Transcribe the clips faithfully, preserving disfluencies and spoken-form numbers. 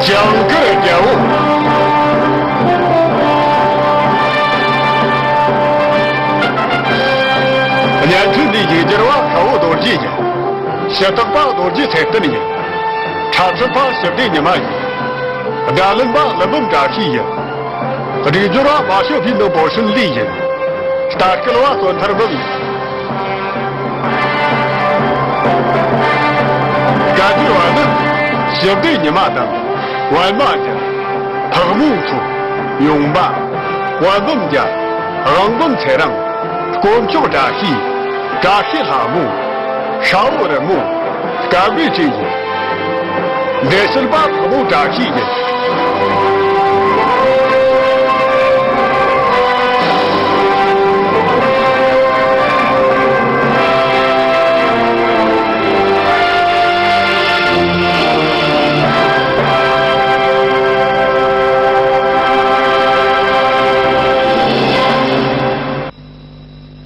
ཇིང་གུར་རྒྱལ་པོ། བརྙན་འཕྲིན་འདིའི་ཡིག་སྒྱུར་བ་ཁ་བོ་རྡོ་རྗེ་ཡིན། ཞུ་དག་པ་རྡོ་རྗེ་ཚེ་བརྟན་ཡིན། འཁྲབ་ཁྲིད་པ་ཞི་བདེ་ཉི་མ་ཡིན། སྒྲ་ལེན་པ་ཀླུ་འབུམ་བཀྲ་ཤིས་ཡིན། སྒྲིག་སྦྱོར་བ་མ་ཤོ་ཕི་ནོ་བོ་ཧྲིན་ལི་ཡིན། ལྟ་སྐུལ་བ་བསོད་ཐར་འབུམ་ཡིན། བཀའ་བསྒྱུར་བ་ནི་ཞི་བདེ་ཉི་མ་དང་། པད་མ་རྒྱལ། ཕག་མོ་མཚོ། ཡུང་པ། པད་འབུམ་རྒྱལ། དབང་འབུམ་ཚེ་རིང་། དཀོན་མཆོག་བཀྲ་ཤིས། བཀྲ་ཤིས་ལྷ་མོ། ཤ་བོ་རི་མོ། སྐལ་བའི་བཀྲ་ཡིན། འདི་ཕྱིར་པ་ཕག་མོ་བཀྲ་ཤིས་ཡིན།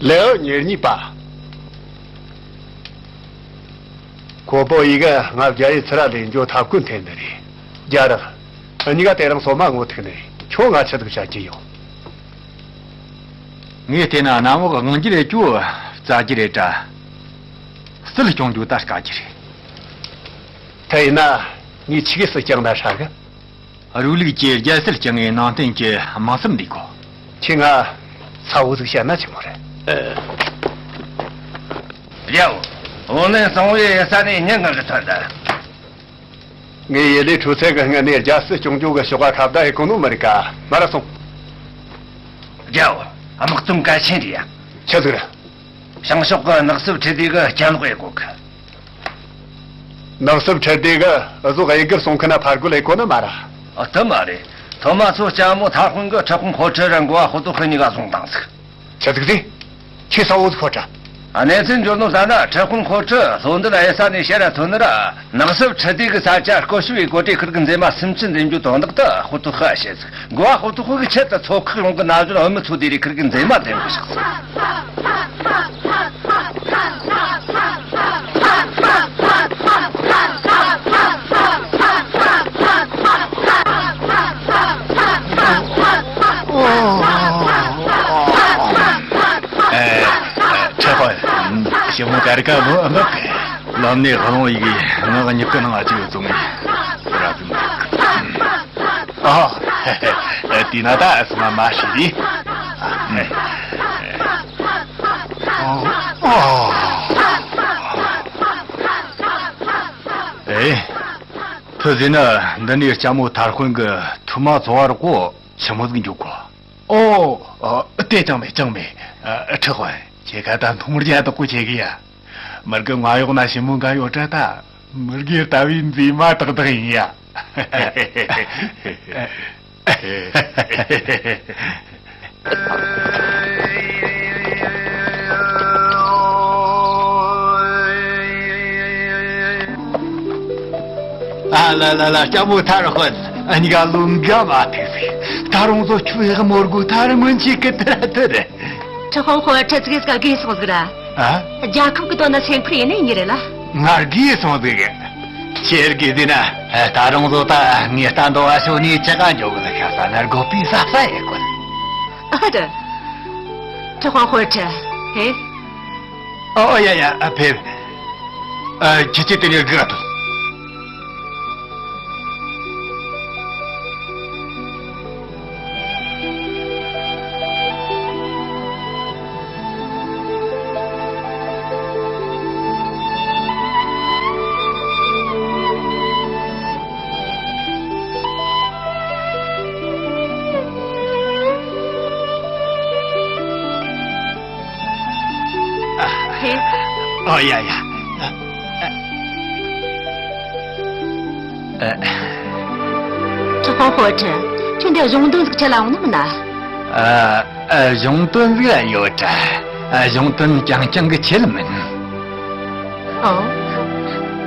ལེའུ་ཉེར་གཉིས་པ། ཁོ་པོ་ཡི་ག་ང་རྒྱ་ཡི་ཚུ་ར་ལེན་འཇོ་ཐབས་ཀུན་འཐེན་ནི་རེད། རྒྱ་རག་གཉིས་ཀ་དེ་རིང་སོ་མ་ངོ་ཐུག་ནས་ཁྱོད་ང་ཆི་ཟིག་བྱ་རྒྱུ་ཡོད། ངས་བལྟས་ན་གནམ་འོག་དབང་རྒྱུ་རེད་ཅོ་རྩ་རྒྱུ་རེད་དྲ། སྲིད་སྐྱོང་རྒྱུ་ད་དཀའ་རྒྱུ་རེད། དེ་ཡིན་ན་ངས་ཆི་གི་སྲིད་སྐྱོང་ན་ཧྲ་གི། རུ་ལུགས་ཀྱི་རྒྱལ་སྲིད་སྐྱོང་ངའི་ནང་བསྟན་གྱི་དམངས་སེམས་འདི་གོ། ཁྱེད་ང་ཚ་བོ་ཟིག་བཤད་ན་ཆི་མོ་རེད། རྒྱལ་བོ། བུ་ལོན་གཙང་བོའི་ས་ནས་ཉིན་གང་གི་ཐོན་ད། ངས་ཡེ་ལེ་ཁྲུ་ཚན་གི་སྔུན་ནས་རྒྱལ་སྲིད་སྐྱོང་རྒྱུ་གི་ཤོག་ཁ་ཁ་བརྡ་ཡེ་གོ་ནོ་མི་རིག་ག་མ་ར་སོང་། རྒྱལ་བོ། དམག་དོན་གལ་ཆེན་རེད་ཡ། ཆི་ཟིག་རེད། བྱང་ཕྱོགས་གི་ནགས་སྲུབ་ཁྲི་ལྡེ་གི་གྱེན་ལོག་ཡེ་གོ་གི། ནགས་སྲུབ་ཁྲི་ལྡེ་གི་ཨ་ཟོག་ཡེ་གར་སོང་ཁི་ན་ཕར་རྒོལ་ཡེ་གོ་ནི་མ་ར། ཨ་དེ་མ་རེད། ཐོ་མ་ཚོ་ལྕམ་མོ་ཐར་ཧུན་གི་ཁྲི་དཔོན་ཧོ་ཁྲི་ར་འགོ་བ་ཧོ་ཏོ་ཧི་གཉིས་ཀ་བཟུང་བཏང་ཟིག་ཆི་ཟིག་རེད། ཁྱེད་ས་འོ་ཟིག་ཧོ་ཁྲི། ཨ་གནས་ཚུལ་འབྱོར་ནོ་ལྟ་ན་ཁྲི་དཔོན་ཧོ་ཁྲི་ལྷོ་འདུལ་ཨེ་ས་ནས་ཕྱིར་ར་ཐོན་ནི་ར། ནགས་སྲུབ་ཁྲི་ལྡེ་གི་ས་ཆ་སྐོར་ཞིབ་བྱེད་གོ་དེ་ཁིར་གི་མཛེས་མ་སུམ་ཅུ་འཛིན་རྒྱུ་དོན་དག་ཏུ་ཧོ་ཏོ་ཧི་བཤད་ཟིག་འགོ་བ་ཧོ་ཏོ་ཧི་གི་ཆེད་དུ་ཚོ་ཁག་ཡོངས་གི་ན་གཞོན་བུད་མེད་ཚོ་དེ་རེ་ཁིར་གི་མཛེས་མ་འཛིན་གི་བཞག་ཟིག་ཁྲི་དཔོན། ཞི་མོ་གར་ག་མོ་ཨ་མ་གི། ལམ་ནས་ཧ་ལོང་ཡི་གེ་ང་གི་མྱུ་གུ་ནང་ཨ་ཅིག་ཡོད་ཙང་ངས་ར་ཙམ། ཨ། དེས་ན་ད་ཨ་སི་མ་མ་ཤི་རི། ཨེ། ཐུ་ཟིན་ན་འདི་ནས་ལྕམ་མོ་ཐར་ཧོན་གི་ཐུ་མ་ཚོ་བར་གོ་ཆི་མོ་ཟིག་འཇུག་གོ། ཨོ། ཨ། དེ་ཅང་མེད་ཅང་མེད། ཨ། ཁྲི་དཔོན། ཁྱེད་ཀ་ད་འཐུང་རྒྱ་དག་པོ་བྱེད་གི་ཡ། མི་རྒན་ང་ཡོག་ན་ཞི་མོ་འགའ་ཡོད་དྲ་ད། མི་རྒན་ལྟ་བུའི་མཛེས་མ་དག་དག་ཡིན་ཡ། ཨ་ལ་ལ་ལ། ལྕམ་མོ་ཐར་ཧོན། ཨ་ནི་ག་ལུང་ག་མ་ཐེ་སི། ད་རུང་ཟོ་ཆུ་ཡག་མོར་གུ་ཐར་མོན་ཆི་ཀི་ཏི་ར་ཏི་རེ། ཁྲི་དཔོན་ཧོར་ཁྲི་ཙི་གེ་ཟིག་ག་གིས་སོང་ཟིག་ར། ཨ། རྒྱལ་ཁབ་གི་དོན་ན་སེམས་ཁུར་ཡེ་ནི་ཡིན་རེད་ལ། ང་གིས་སོང་ཟིག་ཁྱེད་ཀྱིས་དེ་ན་ད་རུང་ཟོ་ད་ངས་ལྟ་འདོ་བ་ཤོ་ནི་ཅི་ག་འཇོག་གི་ལ་ཤ་ས་ན་དགོས་པའི་ས་ས་ཡེ་གོ། ཨ་རེད། ཁྲི་དཔོན་ཧོར་ཁྲི། ཧེ། ཨོ་ཡ་ཡ། ཨ་ཕེབས། ཨ། ཁྱེད་ཀྱིས་དེ་ནས་སྒུག་ཐུབ། ཨ། ཨོ་ཡ་ཡ། ཨ། ཁྲི་དཔོན་ཧོར་ཁྲི། ཁྱོད་འདི་གཞུང་དོན་ཟིག་ཁྲིད་ལ་འོང་ནི་མིན་ན། ཨ། ཨ། གཞུང་དོན་ཟིག་ཡོད་དྲ། ཨ། གཞུང་དོན་རྐྱང་རྐྱང་གི་ཆེད་མིན། ཨོ།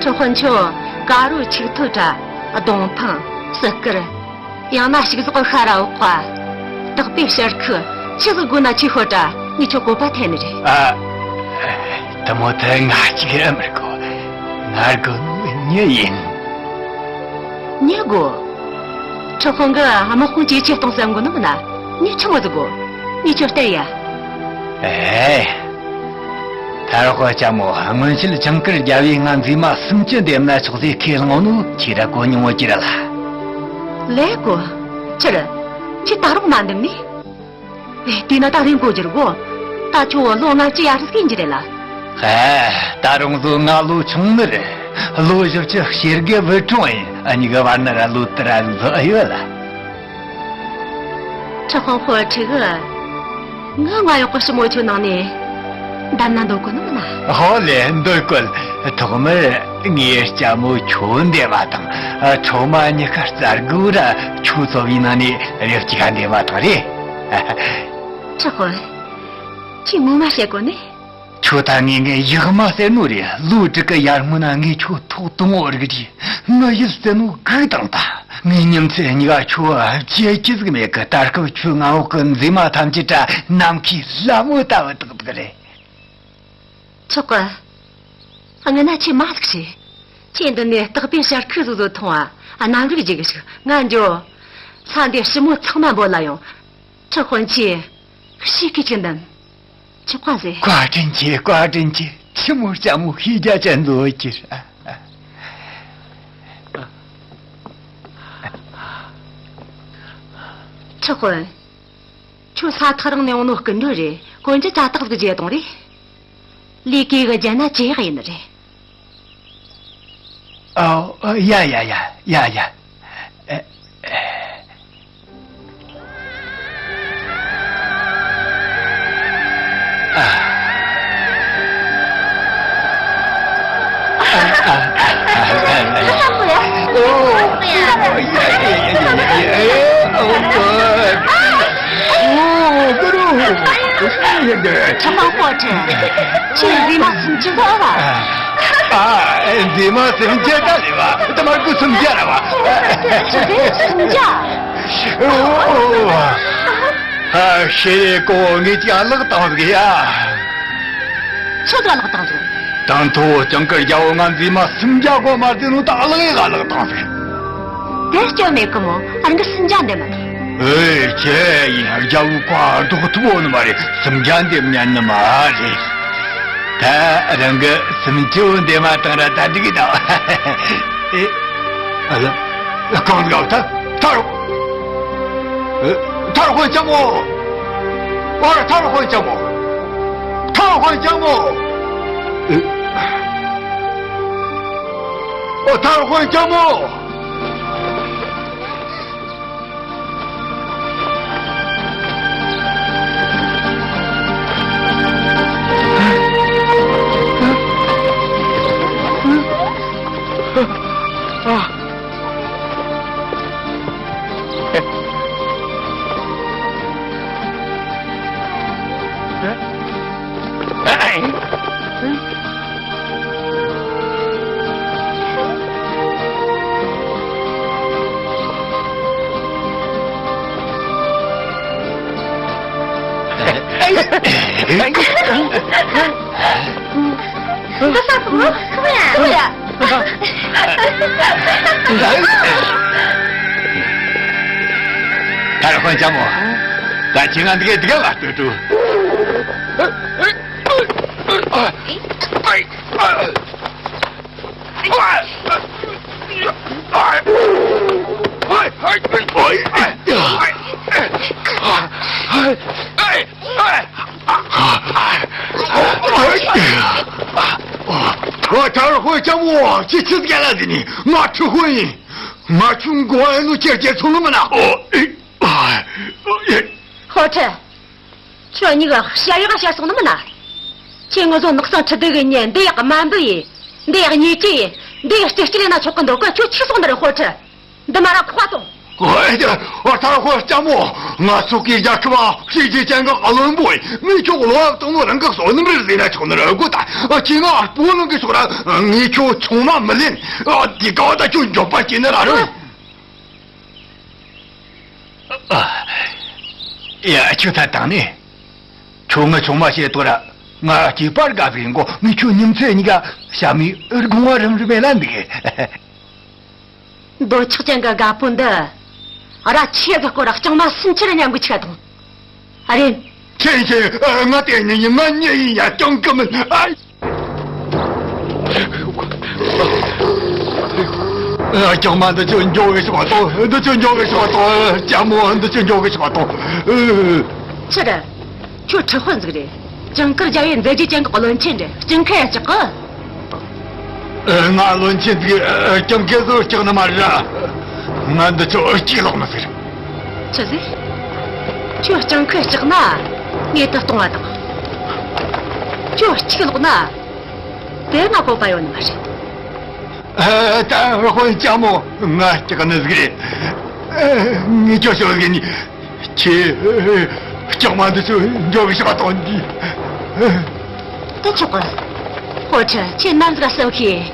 ཁྲི་དཔོན་ཁྱོད་དཀར་རོ་ཆིག་ཐོ་དྲ། གདོང་ཐང་། སྲི་དཀར། ཡང་ན་ཕྱུགས་ཟོག་གི་ཤ་ར་འོག་པ། དག་པའི་ཕྱིར་ཁུ་ཆི་ཟིག་དགོས་ན་ཆི་ཤོད་དྲ། ངས་ཁྱོད་བཀོད་པ་འཐེན་ནི་རེད། ཨ། དེ་མོ་དེ་ང་གཅིག་ཨེ་མི་དགོས། ང་དགོས་ནི་མྱི་ཡིན། མྱི་དགོས། ཁྲི་དཔོན་གྱིས་དམག་དཔུང་ཇེ་ཆེར་གཏོང་བསམ་གོ་ནི་མིན་ན། ངས་ཆི་མོ་ཟིག་གོ། ངས་ཁྱོད་སྟེར་ཡ། ཨེ། ཐར་ཧོ་ལྕམ་མོ། སྔོན་ཆད་ཇིང་གུར་རྒྱལ་པོས་ང་མཛེས་མ་སུམ་ཅུ་འདེམས་ན་ཆོག་ཟེར་ཁས་བླངས་ནོ་ཁྱེད་ར་གོ་མྱོང་ཡོད་ཀྱི་རེད་ལ། ལས་གོ། ཁྱེད། ཁྱེད་ད་རུང་མ་འདེམས་ནི། ཨེ། དེས་ན་ད་རིང་གོ་རྒྱུར་གོ། ད་ཁྱོད་ལོ་ལྔ་བཅུ་ཡར་སྐྱེས་ཀྱི་རེད་ལ། ཧ། ད་རུང་བཟོ་ང་ལོ་ཆུང་ནི་རེད། ལོ་བཞི་བཅུ་ཞེ་དགུ་བུད་རུང་ཡིན། གཉིས་ཀ་བར་ན་ར་ལོ་དུ་ར་བཟོ་ཨེ་ཡོད་ལ། ཁྲི་དཔོན་ཧོ་ཁྲི་གི། ངའི་ང་ཡག་པོ་ཞི་མོ་ཁྱོད་ནང་ནས་བདམས་ན་འདོད་གོ་ནི་མིན་ན། ཧོ་ལེ། འདོད་གོ། ཐོག་མར་ངའི་ལྕམ་མོ་ཁྱོད་འདེམས་པ་དང་། ཁྲོ་མོ་གཉིས་ཀ་བཙལ་དགོས་ར། ཁྱོད་ཚོ་བའི་ནང་ནས་རེ་གཅིག་འདེམས་པ་དང་རེད། ཁྲི་དཔོན། ཁྱོས་ངོ་མ་བཤད་གོ་ནི། ཁྱོད་ད་ངས་ངའི་ཡག་མ་ཟེར་ནོ་རེད། ལོ་དྲུག་གི་ཡར་སྔོན་ན་ངས་ཁྱོད་ཐོག་དང་པོ་རིག་རྗེས་ངའི་ཡིད་བསད་ནོ་སྒུག་དང་ད། ངས་ཉིན་མཚན་གཉིས་ཀ་ཁྱོད་བརྗེད་རྒྱུ་ཟིག་མེད་གི། ད་སྐབས་ཁྱོད་ང་འོག་གི་མཛེས་མ་ཐམས་ཅད་ད་ནམ་མཁའི་ལྷ་མོ་ལྟ་བུ་ཏག་ཏག་རེད། ཆོག་གི། སྔོན་ན་ཁྱེད་མ་ལྷག་ཤེས། ཁྱེད་འདི་ནས་རྟག་པའི་ཞལ་ཁུག་བཟོ་བཟོ་མཐོང་བ། གནམ་རིག་རྒྱུ་གི་ཞིག་ང་འགྱོ། ས་འདི་ཞི་མོ་ཚང་མ་འབོད་ལ་ཡོང་། ཁྲི་དཔོན་ཆེ། ཤེས་ཀི་ཅིག་འདམ། ཆི་ཀ་ཟེ། བཀའ་དྲིན་ཆེ། བཀའ་དྲིན་ཆེ། ཁྱི་མོ་ལྕམ་མོ་ཤེས་རྒྱ་ཅན་འདུག་ཅི། ཁྲི་དཔོན། ཁྱོད་ས་ཐག་རིང་ནས་ཡོང་ནོ་སྐུ་མགྲོན་རེད། གོན་རྒྱུ་ཅ་དག་ཟིག་བརྗེ་གཏོང་རེད། ལས་ཀའི་གི་རྒྱན་ན་ཅི་ཡག་ཡིན་ནི་རེད། ཨོ། ཡ་ཡ་ཡ་ཡ་ཡ། ཨེ། ཨ། ཨ། ཨ། ཨ། ཨ། ཨ། ཨ། ཨོ། ཡ་ཡ་ཡ་ཡ་ཡ། ཨོ། ཨོ། ཨོ། ཨོ། ཁྲི་དཔོན་ཧོ་ཁྲི། ཁྱོད་མཛེས་མ་སུམ་ཅུ་ཟིག་ཨ་བ། ཨ། མཛེས་མ་སུམ་ཅུ་ད་ལེ་བ། ད་མར་ཁུ་སུམ་བརྒྱ་ར་བ། ཁྱོད་མཛེས་སུམ་བརྒྱ། ཨོ། ཨ། ཤེས་རེ་གོ། ངས་ཅིག་ཨ་ལགས་བཏང་ཟིག་ཡ། ཁྱོད་ཀྱིས་ཨ་ལགས་བཏང་ཟིག། དང་ཐོག་ཇིང་གུར་རྒྱལ་པོ་ང་མཛེས་མ་སུམ་བརྒྱ་གོ་མ་བརྩིས་ནོ་ད་ཨ་ལགས་ཡས་ཨ་ལགས་བཏང་ཟིག། དེ་སྐྱོན་མེད་གི་མོ། ཨ། རང་གི་སུམ་བརྒྱ་འདེམས་མ་རེད། ཨེ། ཁྱེད་ཡིན་རྒྱལ་པོའི་བཀའ་ལྡོག་ཐུབ་ཡོད་ནི་མ་རེད། སུམ་བརྒྱ་འདེམས་ཉན་ནི་མ་རེད། ད་རང་གི་སུམ་ཅུ་འདེམས་མ་བཏང་ར་ད་འགྲིག་གི་ད། ཨེ། ཨ་ལ། གང་དགའ་ད་ཐར། ཨེ། ཐར་དཔོན་ལྕམ་མོ། ཨོ་ར་ཐར་དཔོན་ལྕམ་མོ། ཐར་དཔོན་ལྕམ་མོ། ཨེ། ཨོ་ཐར་དཔོན་ལྕམ་མོ། ད་ས་ཁོ་མོ་ཁོ་མོ་ཡ། ཁོ་མོ་ཡ། ཐར་དཔོན་ལྕམ་མོ། ད་ཁྱེད་ང་འདི་གའི་འདི་ག་བ་སྟོད་དུ། ཨ། ཐར་དཔོན་ལྕམ་མོ། ཁྱེད་ཆི་ཟིག་ལ་ཟེར་ནི། ང་ཁྲི་དཔོན་ཡིན། ང་ཁྱོད་མགོ་ཨེ་ནུ་ཁྱེར་ཁྱེར་སོང་ནི་མིན་ན། ཧོ་ཁྲི། ཁྱོད་གཉིས་ཀ་བཤད་ཡག་བཤད་སོང་ནི་མིན་ན། ཁྱེད་ངུ་ཟོ་ནགས་ཚང་ཁྲི་ལྡེ་གི་ཉེ་འདི་ཡག་དམའ་འབུ་ཡིན། འདི་ཡག་ཉེས་ཅན་ཡིན། འདི་ཡག་སྤྱི་སྤྱི་ལས་ན་ཆོག་གི་འདུག་གི། ཁྱོད་ཆི་སོང་ནི་རེད་ཧོ་ཁྲི། འདི་མ་ར་ཁོ་དང་། ཨོ་ཨེ། ཨོ་ཐར་དཔོན་ལྕམ་མོ། ང་ཚོ་གི་རྒྱལ་ཁབ་ཨ་ཤེས་ཀྱི་ཅན་གི་ཨ་བློན་པོ་ཡིན། ངས་ཁྱོད་ལོ་བ་དང་མོ་རང་གི་བསོད་ནམས་རེད་ཟེར་ན་ཆོག་ནི་རེད་གོ་ད། ཁྱེད་ང་སྤོ་ལུང་གི་ཕྱོགས་ར་ངས་ཁྱོད་ཆུང་མ་མི་ལེན། ཨ། འདི་ག་བ་ད་ཁྱོད་མགྱོགས་པ་སྐྱེས་ནི་ར་རུང་། ཨ། ཡ། ཁྱོད་ད་དང་ནི། ཁྱོད་ང་ཆུང་མ་བྱེད་དོ་ར། ང་སྐྱེས་པར་དགའ་བའི་མགོ་ངས་ཁྱོད་ཉིན་མཚན་གཉིས་ཀ་ཞྭ་མོའི་སྒོ་ང་རིམ་རིམ་ལ་འདུག། འདོད་ཆགས་ཅན་གྱི་རྒད་པོ་འདི། ཨ་ར་ཆེ་གི་སྐོར་ར་རྐྱང་མ་སུམ་ཅུ་ར་མཉམ་གི་ཆ་དང་། ཨ་རེད། ཆེ་ཆེ། ང་དེ་ནི་ཡིན། ང་ཉེ་ཡིན་ཡ། སྐྱོང་གི་མིན། ཨ། ཨ། ཅང་མ་འདི་ཚོ་འགྱོ་གི་ཤོག་དང་། འདི་ཚོ་འགྱོ་གི་ཤོག་དང་། ལྕམ་མོ་འདི་ཚོ་འགྱོ་གི་ཤོག་དང་། ཨ། ཆི་རེད། ཁྱོད་ཁྲི་དཔོན་ཟིག་རེད། ཇིང་གུར་རྒྱལ་བོའི་མཛད་རྗེས་ཅན་གི་བློན་ཆེན་རེད། སྐྱིད་ཁ་ཡ་ཅག་གི། ཨ། ང་བློན་ཆེན་ཟིག་ཨ། སྐྱིད་ཁ་ཟིག་སྐྲག་ནི་མ་རེད། ང་འདི་ཚོ་གཅིག་ལོག་ནི་ཟིག་ཆི་ཟིག་ཁྱོད་སྐྱིད་ཁ་སྐྲག་ན་ངས་དེ་གཏོང་བ་དང་། ཁྱོད་གཅིག་ལོག་ན། དེ་ང་བོད་པ་ཡོད་ནི་མ་རེད། ཨ། ད་དཔོན་ལྕམ་མོ། ང་སྐྲག་ནི་ཟིག་རེད། ཨ། ངས་ཁྱོད་ཤོད་གི་ནི། ཁྱེད་སྐྱོང་མ་འདི་ཚོ་འགྱོ་གི་ཤོག་དང་འདི། དེ་ཆོག་གི། ཧོ་ཁྲི། ཁྱེད་ནམ་ཟིག་ག་སེམས་ཤེས།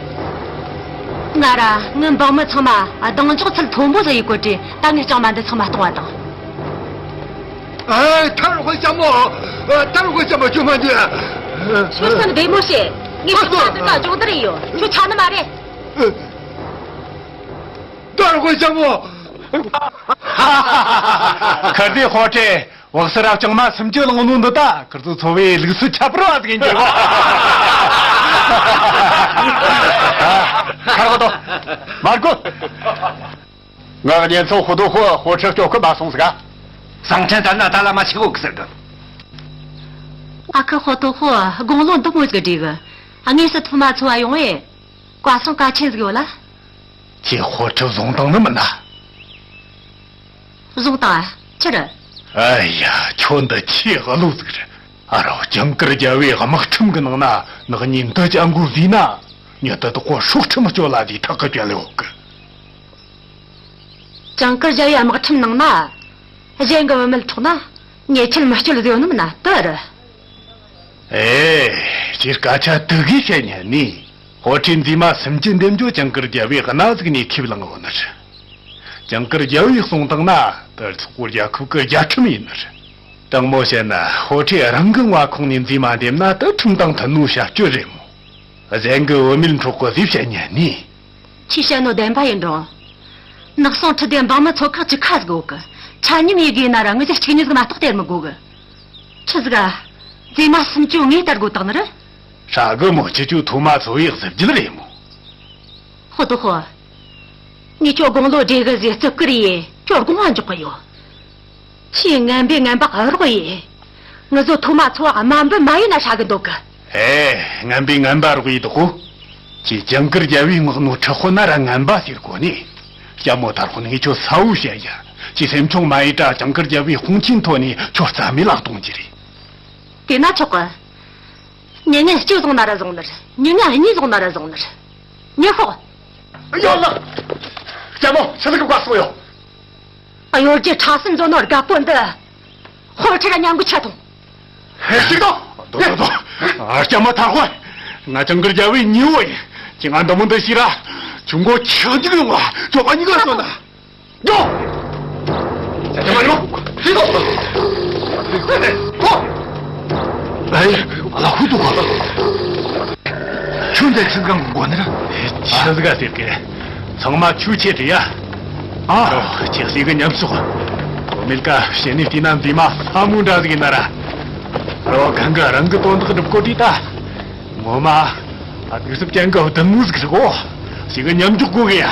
ང་ར་ངའི་འབངས་མི་ཚང་མ་གདེང་འཇོག་ཚུལ་མཐོན་པོ་ཟིག་ཡེད་གོ་དུས། ད་ངས་སྐྱོང་མ་འདི་ཚང་མ་གཏོང་བ་དང་། ཨ། ཐར་དཔོན་ལྕམ་མོ། ཨ། ཐར་དཔོན་ལྕམ་མོ། ཁྱོད་མ་འདུག་ཁྱོད་སེམས་བདེ་མོ་བྱོས། ངས་ཁྱོད་ཆ་འདི་ད་སྦྱོང་བརྡར་ཡོད། ཁྱོད་ཆ་ནི་མ་རེད། ཨ། ཐར་དཔོན་ལྕམ་མོ། ཁ་བདེ་ཧོ་ཁྲི། བག་སི་ར་སྐྱོང་མ་སུམ་ཅུ་ལོངས་ནོ་འདི་ད་ཁིར་ཚོ་ཚོ་བའི་ལུགས་སྲོལ་ཁྱད་པར་བ་ཟིག་ཡིན་གྱི་རེད། ཁར་གོ་ཏོ། མར་གོ། ང་གཉེན་ཚོ་ཧུ་དོ་ཧུ་ཧོ་ཁྲི་སྐྱོ་ཁུ་མ་སོང་ཟིག་ག་གསང་འཕྲིན་ལྟར་ན་ད་ལ་མ་ཆི་གོ་གི་ཟེར་གི། ཨ་ཁུ་ཧུ་དོ་ཧུ། དགུང་ལོ་འདི་མོ་ཟིག་བགྲེས་གི། དངོས་སུ་ཐུག་མ་ཚོ་བ་ཡོང་ངས། བཀའ་གསུང་གལ་ཆེན་ཟིག་ཡོད་ལ། ཁྱེད་ཧོ་ཁྲི་བཟུང་བཏང་ནི་མིན་ན། བཟུང་བཏང་ཨ། ཆི་རེད། ཨ་ཡ། ཁྱོད་འདི་ཆེས་གློ་ཟིག་རེད། ཨ་རོ། ཇིང་གུར་རྒྱལ་བོའི་དམག་ཁྲིམས་གི་ནང་ན་ནག་ཉེས་འདི་ཅན་གོ་བཟོས་ན། མྱི་དེ་དག་གོ་སྲོག་ཁྲིམས་གཅོད་ལ་དེའི་ཐག་གི་བཅད་ལེ་འོག་གི། ཇིང་གུར་རྒྱལ་བོའི་དམག་ཁྲིམས་ནང་ན། གཞན་གི་བུད་མེད་འཕྲོག་ན་ཉེས་ཆད་མི་གཅོད་ཟེར་ཡོད་ནི་མིན་ན་དེ་རེད། ཨེ། ཁྱེད་སྐད་ཆ་དེ་གིས་བཤད་ཉན་ནི། ཧོ་ཁྲིའི་མཛེས་མ་སུམ་ཅུ་འདེམས་རྒྱུ་ཇིང་གུར་རྒྱལ་བོའི་སྣ་ཟིག་ནས་ཁས་བླངས་ཡོད་ནི་རེད། ཇིང་གུར་རྒྱལ་བོས་གསུངས་བཏང་ན་དེ་སོག་པོ་རྒྱལ་ཁབ་ཀྱི་རྒྱལ་ཁྲིམས་ཡིན་ནི་རེད། དྲང་མོ་བཤད་ན་ཧོ་ཁྲི་རང་གི་མངའ་ཁོངས་ནས་མཛེས་མ་འདེམས་ན་དེ་ཁྲིམས་དང་མཐུན་ནོ་བྱ་སྤྱོད་རེད་མོ། གཞན་གི་བུད་མེད་འཕྲོག་གོ་ཟེར་བཤད་ཉན་ནི། ཁྱེད་བཤད་ནོ་བདེན་པ་ཡིན་འགྲོ། ནག་སོང་ཁྲི་ལྡེ་འབངས་མི་ཚོ་ཁག་ཅིག་ཁ་ཟིག་ཡོད་གི། ཆ་མཉམ་ཡི་གེ་ན་ར་ངི་ཟིག་གཅིག་གཉིས་ཟིག་མ་གཏོགས་སྟེར་མི་དགོས་གི། ཆི་ཟིག་ག་མཛེས་མ་སུམ་ཅུ་ངས་སྟེར་དགོས་དག་ནི་རེད། ཧྲ་གི་མོ། ཁྱེད་ཆོ་ཐོག་མ་ཚོ་བའི་གཟི་བརྗིད་རེད་མོ། ཧོ་དོ་ཧོ། ངས་ཁྱོད་དགུང་ལོ་བགྲེས་གི་ཟེར་རྩུབ་ཀི་རེད། ཁྱོད་དགོངས་པ་འཇོག་གི་ཡོད། ཁྱེད་ངན་པས་ངན་པ་རོགས་ཡེ། ངུ་ཟོ་ཐོག་མ་ཚོ་བ་དམའ་འབེབས་མ་ཡེ་ན་ཧྲ་གི་འདུག་གི། ཨེ། ངན་པས་ངན་པ་རོགས་ཡེ་འདུག་གོ། ཁྱེད་ཇིང་གུར་རྒྱལ་བོའི་མངགས་ནོ་ཁྲི་དཔོན་ན་ར་ངན་པ་ཟེར་གོ་ནི། ལྕམ་མོ་ཐར་དཔོན། ངས་ཁྱོད་གསལ་བོ་བཤད་ཡ། ཁྱེད་སེམས་ཆུང་མ་ཡེ་དྲ་ཇིང་གུར་རྒྱལ་བོའི་དཔུང་ཆེན་ཐོག་ནས་ཁྱོད་རྩ་མེད་ལ་གཏོང་རྒྱུ་རེད། དེ་ན་ཆོག་གི། མྱི་ངན་གཅིག་བཟུང་ན་ར་བཟུང་ནི་རེད། མྱི་ངན་གཉིས་བཟུང་ན་ར་བཟུང་ནི་རེད། མྱི་ཤོག་ཡོད་ལགས། ལྕམ་མོ། ཆི་ཟིག་གི་བཀའ་གསུང་ཡོད། གཡོ་སྒྱུ་ཁྲམ་གསུམ་བཟོ་ནོ་རྒད་པོ་འདི། ཧོར་ཁྲི་ར་མཉམ་གི་ཆ་ཐོང་། ཧེ། ཞིག་དང་། དོ་དོ་དོ། ཨ། ལྕམ་མོ་ཐར་དཔོན། ང་ཇིང་གུར་རྒྱལ་བོའི་ཉེ་བོ་ཡིན། ཁྱེད་ང་འདི་མོ་འདི་ཤི་ར། ཁྱོད་མགོ་ཆག་འཇིག་ཡོང་བ། ཁྱོད་ང་གཉིས་ཀ་གསོད་ན། འགྲོ། ཡ། ཡ། མ་རེད་མོ། ཤི་དོ། ཨེ། ཨ་ལ་ཧུ་དུ་གོ། ཁྱོད་འདི་ཚིག་གང་གོ་ནི་ར། ཆི་ཟིག་ག་ཟེར་གི། ཚང་མ་ཆོས་ཆེ་དྲི་ཡ། ཨ། རོ། ཁྱེད་ཞིག་གི་ཉམས་སོགས། ཁོ་མིལ་ཀ་ཞེ་ནི་བལྟས་ན་མཛེས་མ་ལྷ་མོ་འདྲ་ཟིག་ཡིན་ན་ར། རོ། གང་གི་རང་གི་དོན་དག་སྒྲུབ་གོ་དུས་ད། ངོ་མ། ཨ། གདུག་རྩུབ་ཅན་གི་བདུད་མོ་ཟིག་རེད་གོ། ཞིག་གི་མཉམ་འཇོག་དགོས་གི་ཡ།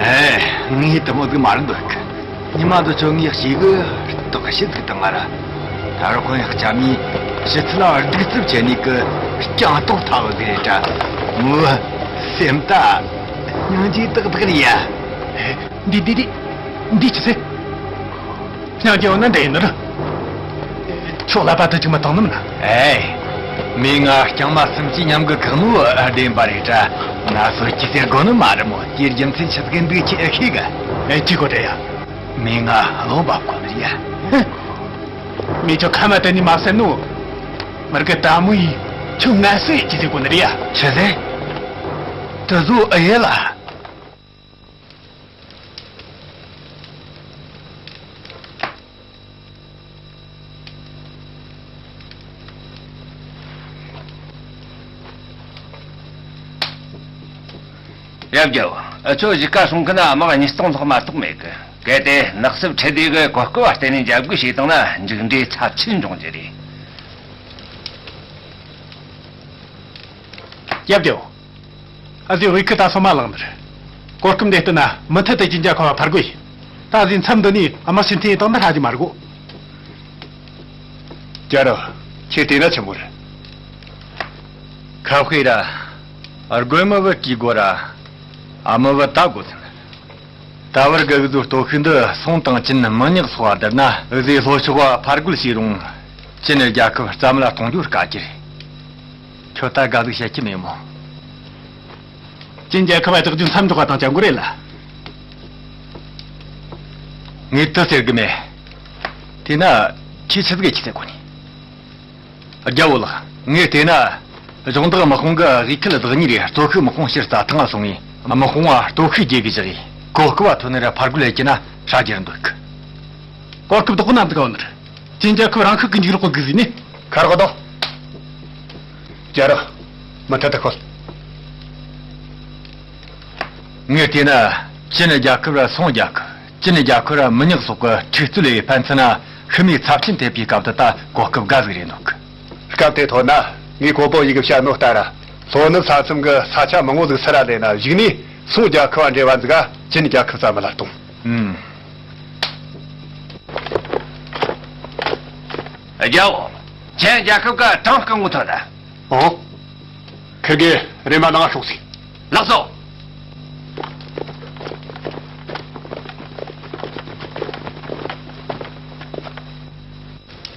ཨེ། ངས་དེ་མོ་ཟིག་མ་རེད་འདོད་གི། ཉི་མ་འདི་ཆོ་ངས་ཞིག་གི་རྟོག་ཞིབ་ཟིག་བཏང་ང་ར། ཐར་དཔོན་ཡག་ཅག་མིས་ཕྱི་ཚུལ་ལ་གདུག་རྩུབ་བྱས་ནས་གི་རྐྱང་ཐོག་ཐག་གི་རེད་དྲ། མོའི་སེམས་ད་སྙིང་རྗེ་ཏག་ཏག་རེད་ཡ། འདི་འདི་འདི་འདི་ཅི་ཟེར། སྙིང་རྗེ་ཡོད་ན་འདྲ་ཡིན་ནི་རེད། ཁྱོད་ལབ་པ་དེ་ཅིག་མི་བཏང་ནི་མིན་ན། ཨེ། མོས་ང་རྐྱང་མ་སུམ་ཅུ་མཉམ་གི་བཀག་ནོ་བདེན་པ་རེད་དྲ། ང་གསོད་རྒྱུ་ཟེར་དགོས་ནི་མ་རེད་མོ། དེའི་རྒྱུ་མཚན་ཆི་ཟིག་འདུག་ཁྱེད་ཤེས་གི། ཨེ། ཅི་གོ་དྲ་ཡ། མོས་ང་བློ་འབབ་གོ་ནི་རེད་ཡ། མོས་ཁྱོད་ཁ་མ་དེ་ནི་མ་བསད་ནོ། མི་རྒན་དེ་མོ་ཡིས་ཁྱོད་ངན་སེ་ཅི་ཟེར་གོ་ནི་རེད་ཡ། ཆི་ཟེར། དེ་ཚོ་ཨེ་ཡ་ལ། ཡབ་རྒྱལ་བོ། ཁྱོད་གཞིས་ཀ་སྲུང་མཁན་ན་དམག་ཉིས་སྟོང་ལྷག་མ་གཏོགས་མེད་གི། གལ་ཏེ་ནགས་གསེབ་ཁྲལ་སྡེ་གི་གོ་སྐབས་བརྟེན་ནས་འཇབ་རྒོལ་བྱས་བཏང་ན། མཇུག་འབྲས་ཚབས་ཆེན་འབྱུང་རྒྱུ་རེད། རྒྱབ་དེའོ། ཨ་ཟི་དབུས་ཁུལ་ད་སོ་མ་ལངས་ནི་རེད། གོ་སྐབས་འདི་བསྟུན་ན་མུ་མཐུད་དུ་ཅིན་རྒྱལ་ཁབ་ལ་ཕར་རྒོལ་ཡིན། ད་ཨ་ཟི་མཚམས་འདི་ནས་དམག་ཆེན་འཐེན་བཏང་ན་ཧྲ་རྒྱུ་མ་རེད་གོ། རྒྱལ་རབས། ཁྱེད་བལྟས་ན་ཆི་མོ་རེད། ཁ་དཔེ་ར། རྒོལ་མི་བུ་གི་སྒོ་ར། ཨ་མི་བུ་ད་དགོ་ཟིན། ད་བར་གི་འུ་ཟོའི་སྟོབས་ཤུགས་འདི་སུང་དང་ཅིན་མི་ཉག་སོགས་ལ་བསྡུར་ན། འུ་ཟོས་ལྷོ་ཕྱོགས་བ་ཕར་རྒོལ་བྱས་རུང་། ཅིན་རྒྱལ་ཁབ་རྩ་མེད་ལ་གཏོང་རྒྱུ་དཀའ་རྒྱུ་རེད། ཁྱོད་ད་དགའ་ཟིག་བཤད་ཀྱི་མེད་མོ། ཅིན་རྒྱལ་ཁབ་བ་དྲག་རྒྱུ་མཚམས་འཇོག་པ་དང་ཅང་གོ་རེད་ལ། ངས་དེ་ཟེར་གི་མེད། དེས་ན་ཁྱེད་ཆི་ཟིག་གི་ཆི་ཟེར་གོ་ནི། རྒྱལ་བོ་ལགས། ངས་བལྟས་ན། གཞོགས་འདེགས་དམག་དཔུང་གི་དབུས་ཁུལ་བདག་གཉེར་རེ། གཙོ་ཤུགས་དམག་དཔུང་ཕྱིར་རྩྭ་ཐང་ལ་སོང་ངས། དམག་དཔུང་བ་སྟོབས་ཤུགས་རྒྱས་གི་བཞག་གི། གོ་སྐབས་བ་ཐོན་ནི་ར་ཕར་རྒོལ་ལས་ཀྱི་ན་ཧྲ་རྒྱུར་འདོད་གི། གོ་སྐབས་དག་གོ་ནམ་དུ་ག་བ་ནི་རེད། ཅིན་རྒྱལ་ཁབ་རང་ཤུགས་ཀྱིས་འཇིག་རོགས་གི་གཟིགས་ནས། ཁ་རོག་དོ། རྒྱལ་རབས། མུ་མཐུད་དུ་ཤོད། ངས་བལྟས་ན། ཅིན་རྒྱལ་ཁབ་ར་སུང་རྒྱལ་ཁབ། ཅིན་རྒྱལ་ཁབ་ར་མི་ཉག་སོགས་ཀྱི་འཁྲུག་རྩོད་ལས་ཕན་ཚུན་ན་ཤི་རྨས་ཚབས་ཆེན་ཐེབས་པའི་སྐབས་དུ་ད་གོ་སྐབས་དགའ་ཟིག་རེད་འདུག་སྐབས་དེ་ཐོན་ན་ངས་གོ་པོ་ཡི་གི་བཤད་ནོ་ལྟར། ལྷོ་ནུབ་ས་མཚམས་ཀྱི་ས་ཆ་མང་བོ་ཟིག་སུ་ར་ལེན་ན། གཞུག་ནས་སུང་རྒྱལ་ཁབ་བ་འབྲེལ་བ་འཛུགས་ག་ཅིན་རྒྱལ་ཁབ་རྩ་མེད་ལ་གཏོང་། ཨུམ། རྒྱལ་བོ། ཅིན་རྒྱལ་ཁབ་ཀྱི་གྲངས་སྐུ་ངོ་ཐོན་ད། ཨོ། ཁིར་གེ་རེ་མ་ནང་ཤོག་ཟིག་ལགས་སོ།